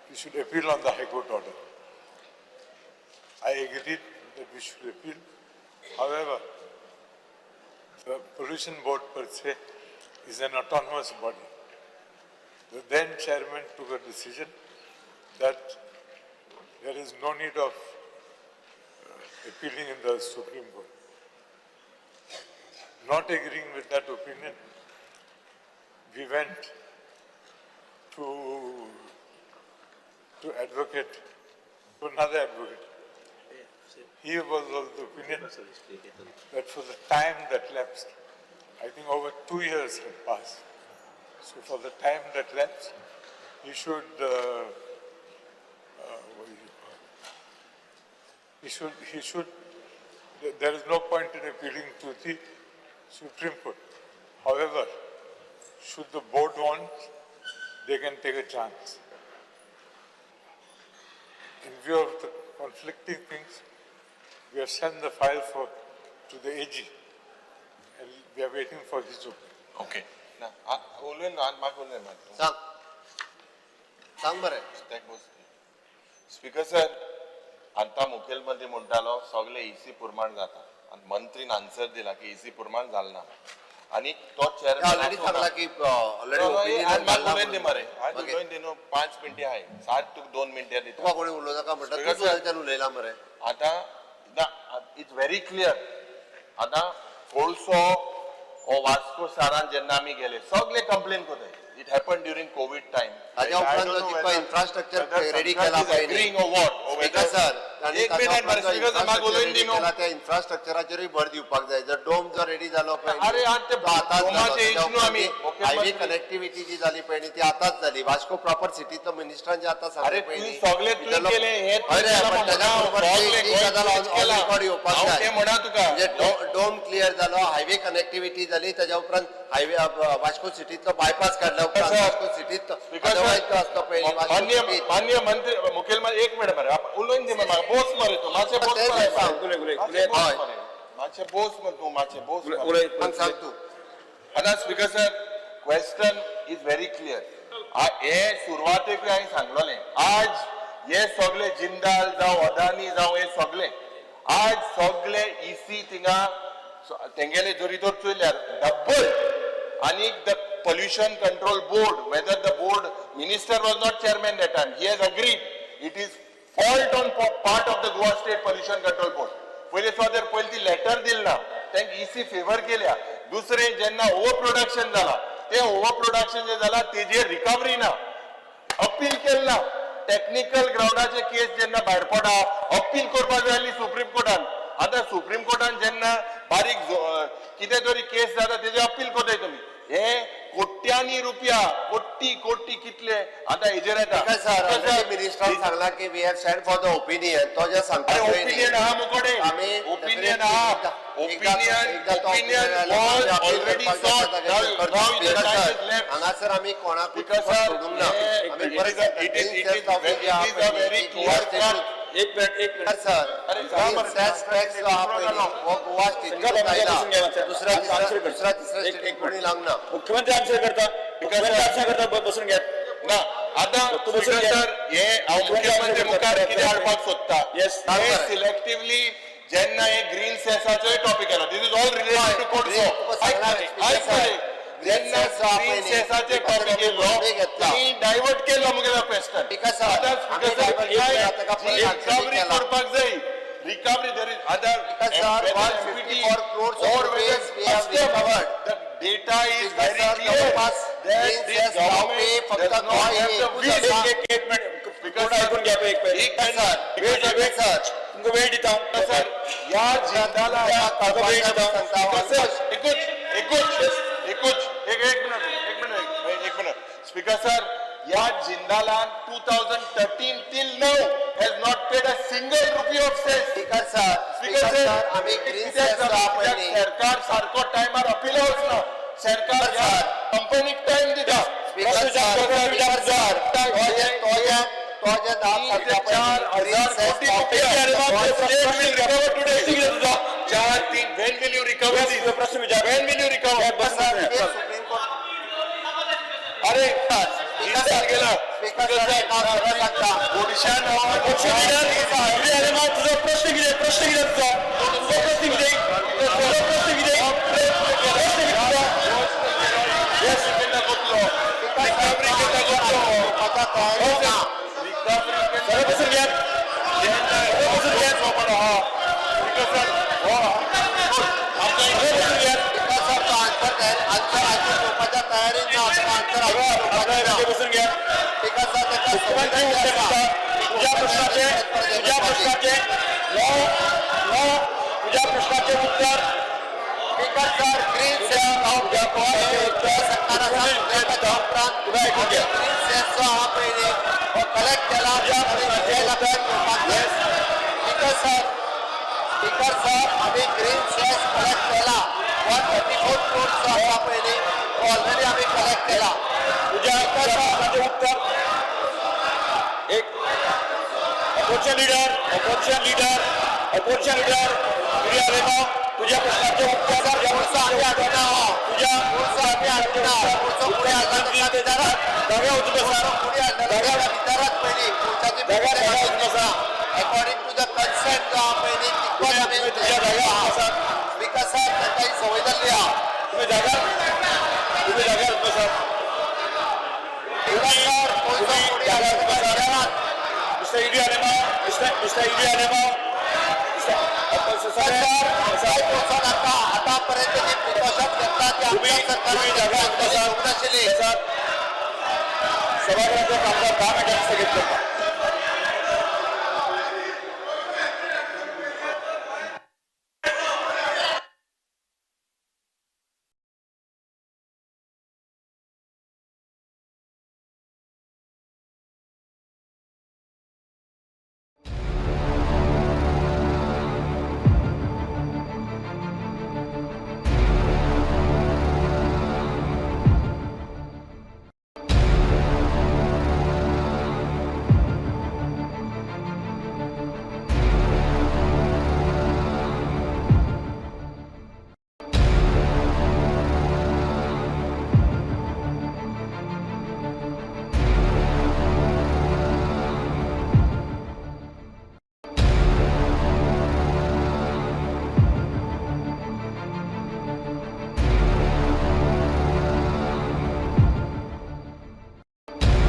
We should appeal on the High Court order. I agreed that we should appeal. However, the Pollution Board per se is an autonomous body. The then chairman took a decision that there is no need of appealing in the Supreme Court. Not agreeing with that opinion, we went to advocate, to another advocate. He was of the opinion that for the time that lapsed, I think over 2 years had passed. So for the time that lapsed, he should, there is no point in appealing to the Supreme Court. However, should the board want, they can take a chance. In view of the conflicting things, we have sent the file to the AG, and we are waiting for his opinion. Okay. Speaker sir, आता मुखेलमंत्री म्हणटालो सगळे EC प्रमाण जाता आनी मंत्रीन answer दिला की EC प्रमाण जालें ना आनी तो चेअरमॅन ऑलरेडी सांगला की ऑलरेडी ओपिनियन उलयन दी मरे आज उलयन दी न्हू 5 मिनटां आहाय सात तुका 2 मिनटां दिता तुका कोणी उलोवं नाका म्हणटा तूं उलयतान उलयला मरे. आतां ना it's very clear. आतां कोळसो ओ वास्को शारान जेन्ना आमी गेले सगळे कंप्लेन करताय. It happened during COVID time. ताज्या उपरांत जो जितको इन्फ्रास्ट्रक्चर रेडी केला पळय न्ही, स्पीकर सर, आनी एक ताच्या मिनिट उपरांत जो मरे, स्पीकर सर, म्हाका infrastructure उलोवन ready दी न्हू. केला, त्या इन्फ्रास्ट्रक्चराचेरूय भर दिवपाक जाय. जर डोम जर रेडी जालो पळय अरे, आनी ते तो आतांच जालो. डोमाचे ताच्या issue न्हू आमी. उपरांत ओके, हायवे मंत्री. कनेक्टिव्हिटी जी जाली पळय न्ही, ती आतांच जाली. वास्को प्रॉपर सिटीचो मिनिस्टरान जे आतां सांगलें अरे, पळय तुवें न्ही, सगळें तुवें भितरलो- केलें, हें तुवें हय रे, केलां, पण पण ताच्या हांव बरोबर सगळें ती गोंय गजाल तुवेंच ऑन केलां. रेकॉर्ड येवपाक हांव जाय. तें म्हणा तुका. म्हणजे डोम क्लियर जालो, हायवे कनेक्टिव्हिटी जाली, ताच्या उपरांत हायवे वास्को सिटींतलो बायपास काडल्या उपरांत सर, वास्को सिटींत स्पीकर अदरवायज सर, तो आसलो पळय न्ही, वास्को मान्य सिटींत. मान्य मंत्री मुखेलमंत्री, एक मिनिट मरे, उलोवन दी मरे म्हाका. बोस मरे तूं, मातशें बोस तें मरे. सांग. मातशें बोस हय. मरे, मातशें बोस मरे तूं, मातशें बोस मरे. उलय. सांग सांग तूं. आतां speaker sir, question is very clear. हे सुरवातेक हांवें सांगलोलें, आज हे सगळे जिंदाल जावं अदानी जावं, हे सगळे आज सगळे इसी थिंगा तेंगेले जरी तर चोयल्यार डब्बल. आनी the pollution control board, whether the board minister was not chairman that time, he has agreed it is fault on part of the Goa State Pollution Control Board. पयले सुद्दां पयली ती लेटर दिल ना, तांकां इसी फेवर केल्या. दुसरें, जेन्ना ओवर प्रोडक्शन जाला, ते ओवर प्रोडक्शन जे जाला तेजेर रिकवरी ना, अपील केल ना. टेक्निकल ग्रावंडाचे केस जेन्ना भायर पडा, अपील करपाक जाय जाली सुप्रीम कोर्टान. आतां सुप्रीम कोर्टान जेन्ना बारीक कितें तरी केस जाता, तेजेर अपील करताय तुमी. हे कोट्यांनी रुपया, कोटी कोटी कितले आतां हेजेर येता. स्पीकर सर, ऑलरेडी मिनिस्टरान सांगला की we have send for the opinion. तो जे सांगता अरे, पळय न्ही, ओपिनियन आहा मुकोडे. आमी ओपिनियन आहा. एकदा ओपिनियन एकदा तो ओपिनियन opinion आयलो, वॉज आमी appeal already करपाक जाता सॉट. जाग्यार करता. Now the speaker time sir, is left. हांगासर आमी कोणाकूच स्पीकर सर, सोडूंक ना. आमी परत it is a very clear cut. एक मिनिट, एक मिनिट. सर, अरे, जा मरे. सेस टॅक्स जो आहा पळय न्ही, हो गोवा स्टेटीक आयला. दुसऱ्या तिसऱ्या दुसऱ्या तिसऱ्या एक स्टेटीक कोणी लावंक ना. मुख्यमंत्री आन्सर करता, मुख्यमंत्री आन्सर करता, बसून घ्या. ना, आतां तूं बसून स्पीकर घे. सर, हे हांव मुख्यमंत्री मुखार कितें हाडपाक सोदता, Yes. हे सिलेक्टिवली जेन्ना हे ग्रीन सेसाचोय टॉपिक आयलो, this is all related to कोडसो. तुका सांगला रे, आयक मरे, ग्रीन जेन्ना सेस जो आहा पळय ग्रीन न्ही, सेसाचे टॉपिक येयलो, आमी घेतला. ती डायवर्ट केल्लो मुगेलो क्वेश्चन. स्पीकर सर, आतां आमी स्पीकर सर, divert केला, ताका परत answer recovery केला. करपाक जाय. Recovery there is other Speaker sir, 154 crores of rupees we have recovered. The data is Speaker very sir, clear जवळपास that green this cess लावपी government फक्त does not Goa have हे the एकूच will. आसा. एक एक मिनिट, Speaker कोण sir, ऐकून घ्या एक एक मिनिट. Minute. वेळ Speaker sir, तुमकां वेळ दिता हांव. सर, ह्या जिंदाला तुमकां वेळ दिता. स्पीकर सर, एकूच एकूच एकूच एक एक मिनिट, एक मिनिट, एक मिनिट. स्पीकर सर, ह्या जिंदालान 2013 till now has not paid a single rupee of cess. Speaker sir, speaker speaker sir, sir, आमी ग्रीन सेस जो आहा पळय न्ही, सरकार सारको टायमार अपिला वचना. सरकार स्पीकर ह्या सर. कंपनीक टायम दिता. स्पीकर सर, स्पीकर सर, तो जे दाब तीन सांगता ते पळय चार न्ही, ग्रीन हजार सेस कोटी लावपी रुपया. अरे बाप रे, State will recover today. प्रश्न कितें तुजो? चार तीन, when will you recover this? प्रश्न विचार. When will you recover? Bus. Supreme court अरे, स्पीकर जिंदाल गेला. स्पीकर सर, एक हांव सरळ सांगता. गोडशा नांवान अरे अरे माव, तुजो प्रश्न कितें? प्रश्न कितें तुजो? तुजो प्रश्न कितें? तुजो प्रश्न कितें? प्रश्न कितें तुजो? Yes, केन्ना कोतलो? स्पीकर सर, Recovery केन्ना कोतलो? घेवपाच्या तयारीत ना. Recovery केन्ना सगळे बसून घ्या. सगळे बसून घ्या. सगळे बसून घ्या. स्पीकर सर, तो आन्सर तयार आन्सर आयकून घेवपाच्या तयारीत ना. तो आन्सर आयकून घेवपाचें ना. सगळे बसून घ्या. स्पीकर सर, ताका मुख्यमंत्री उत्तर दिता. तुझ्या प्रश्नाचे, तुझ्या प्रश्नाचे, नो नो, तुझ्या प्रश्नाचे उत्तर. स्पीकर सर, ग्रीन सेस तुझ्या प्रश्नाचे उत्तर सरकार आसा. मुख्यमंत्री उत्तर दिता. तुका ऐकून घे. ग्रीन सेस जो आहा पळय न्ही, हो कलेक्ट केला तुझ्या आनी प्रश्नाचे जे उत्तर. घेवपाक जाय. स्पीकर सर, स्पीकर सर, आमी ग्रीन सेस कलेक्ट केला. 134 क्रोर्स जो आसा पळय न्ही, तो ऑलरेडी आमी कलेक्ट केला. तुझ्या प्रश्नाचे उत्तर. एक opposition leader, opposition leader, opposition leader Yuri Alemao, तुझ्या प्रश्नाचे उत्तर. तुझ्या पुढचं आमी प्रश्नाचे हाडूना हो. तुझ्या पुढचं आमी हाडूना. पुढचं फुडें हाडला ताका विचारात. जाग्यार वचून बसा. फुडें हाडला ताका विचारात पयलीं. पुढच्याची जाग्यार वचून बसा. अकॉर्डिंग टू the consent जो आहा पळय न्ही, तितकोच आमी तुम्ही तुझ्या जाग्यार बसा. स्पीकर सर, ताका ही संवय जाल्ली आहा. तुम्ही जाग्यार बसा. स्पीकर सर, पयसो तुम्ही फुडें जाग्यार हाडला ताका बसा. विचारात. Mister Yuri Alemao, mister Yuri Alemao, mister sir, खंयच्याय पयसो नाका. आतापर्यंत जी प्रिकॉशन घेतला ती तुम्ही आमच्या सरकारान तुम्ही जाग्यार बसा. घेवंक नाशिल्ली. बसा. सभागृहाचं कामकाज 10 मिनिटांनी स्थगित करता.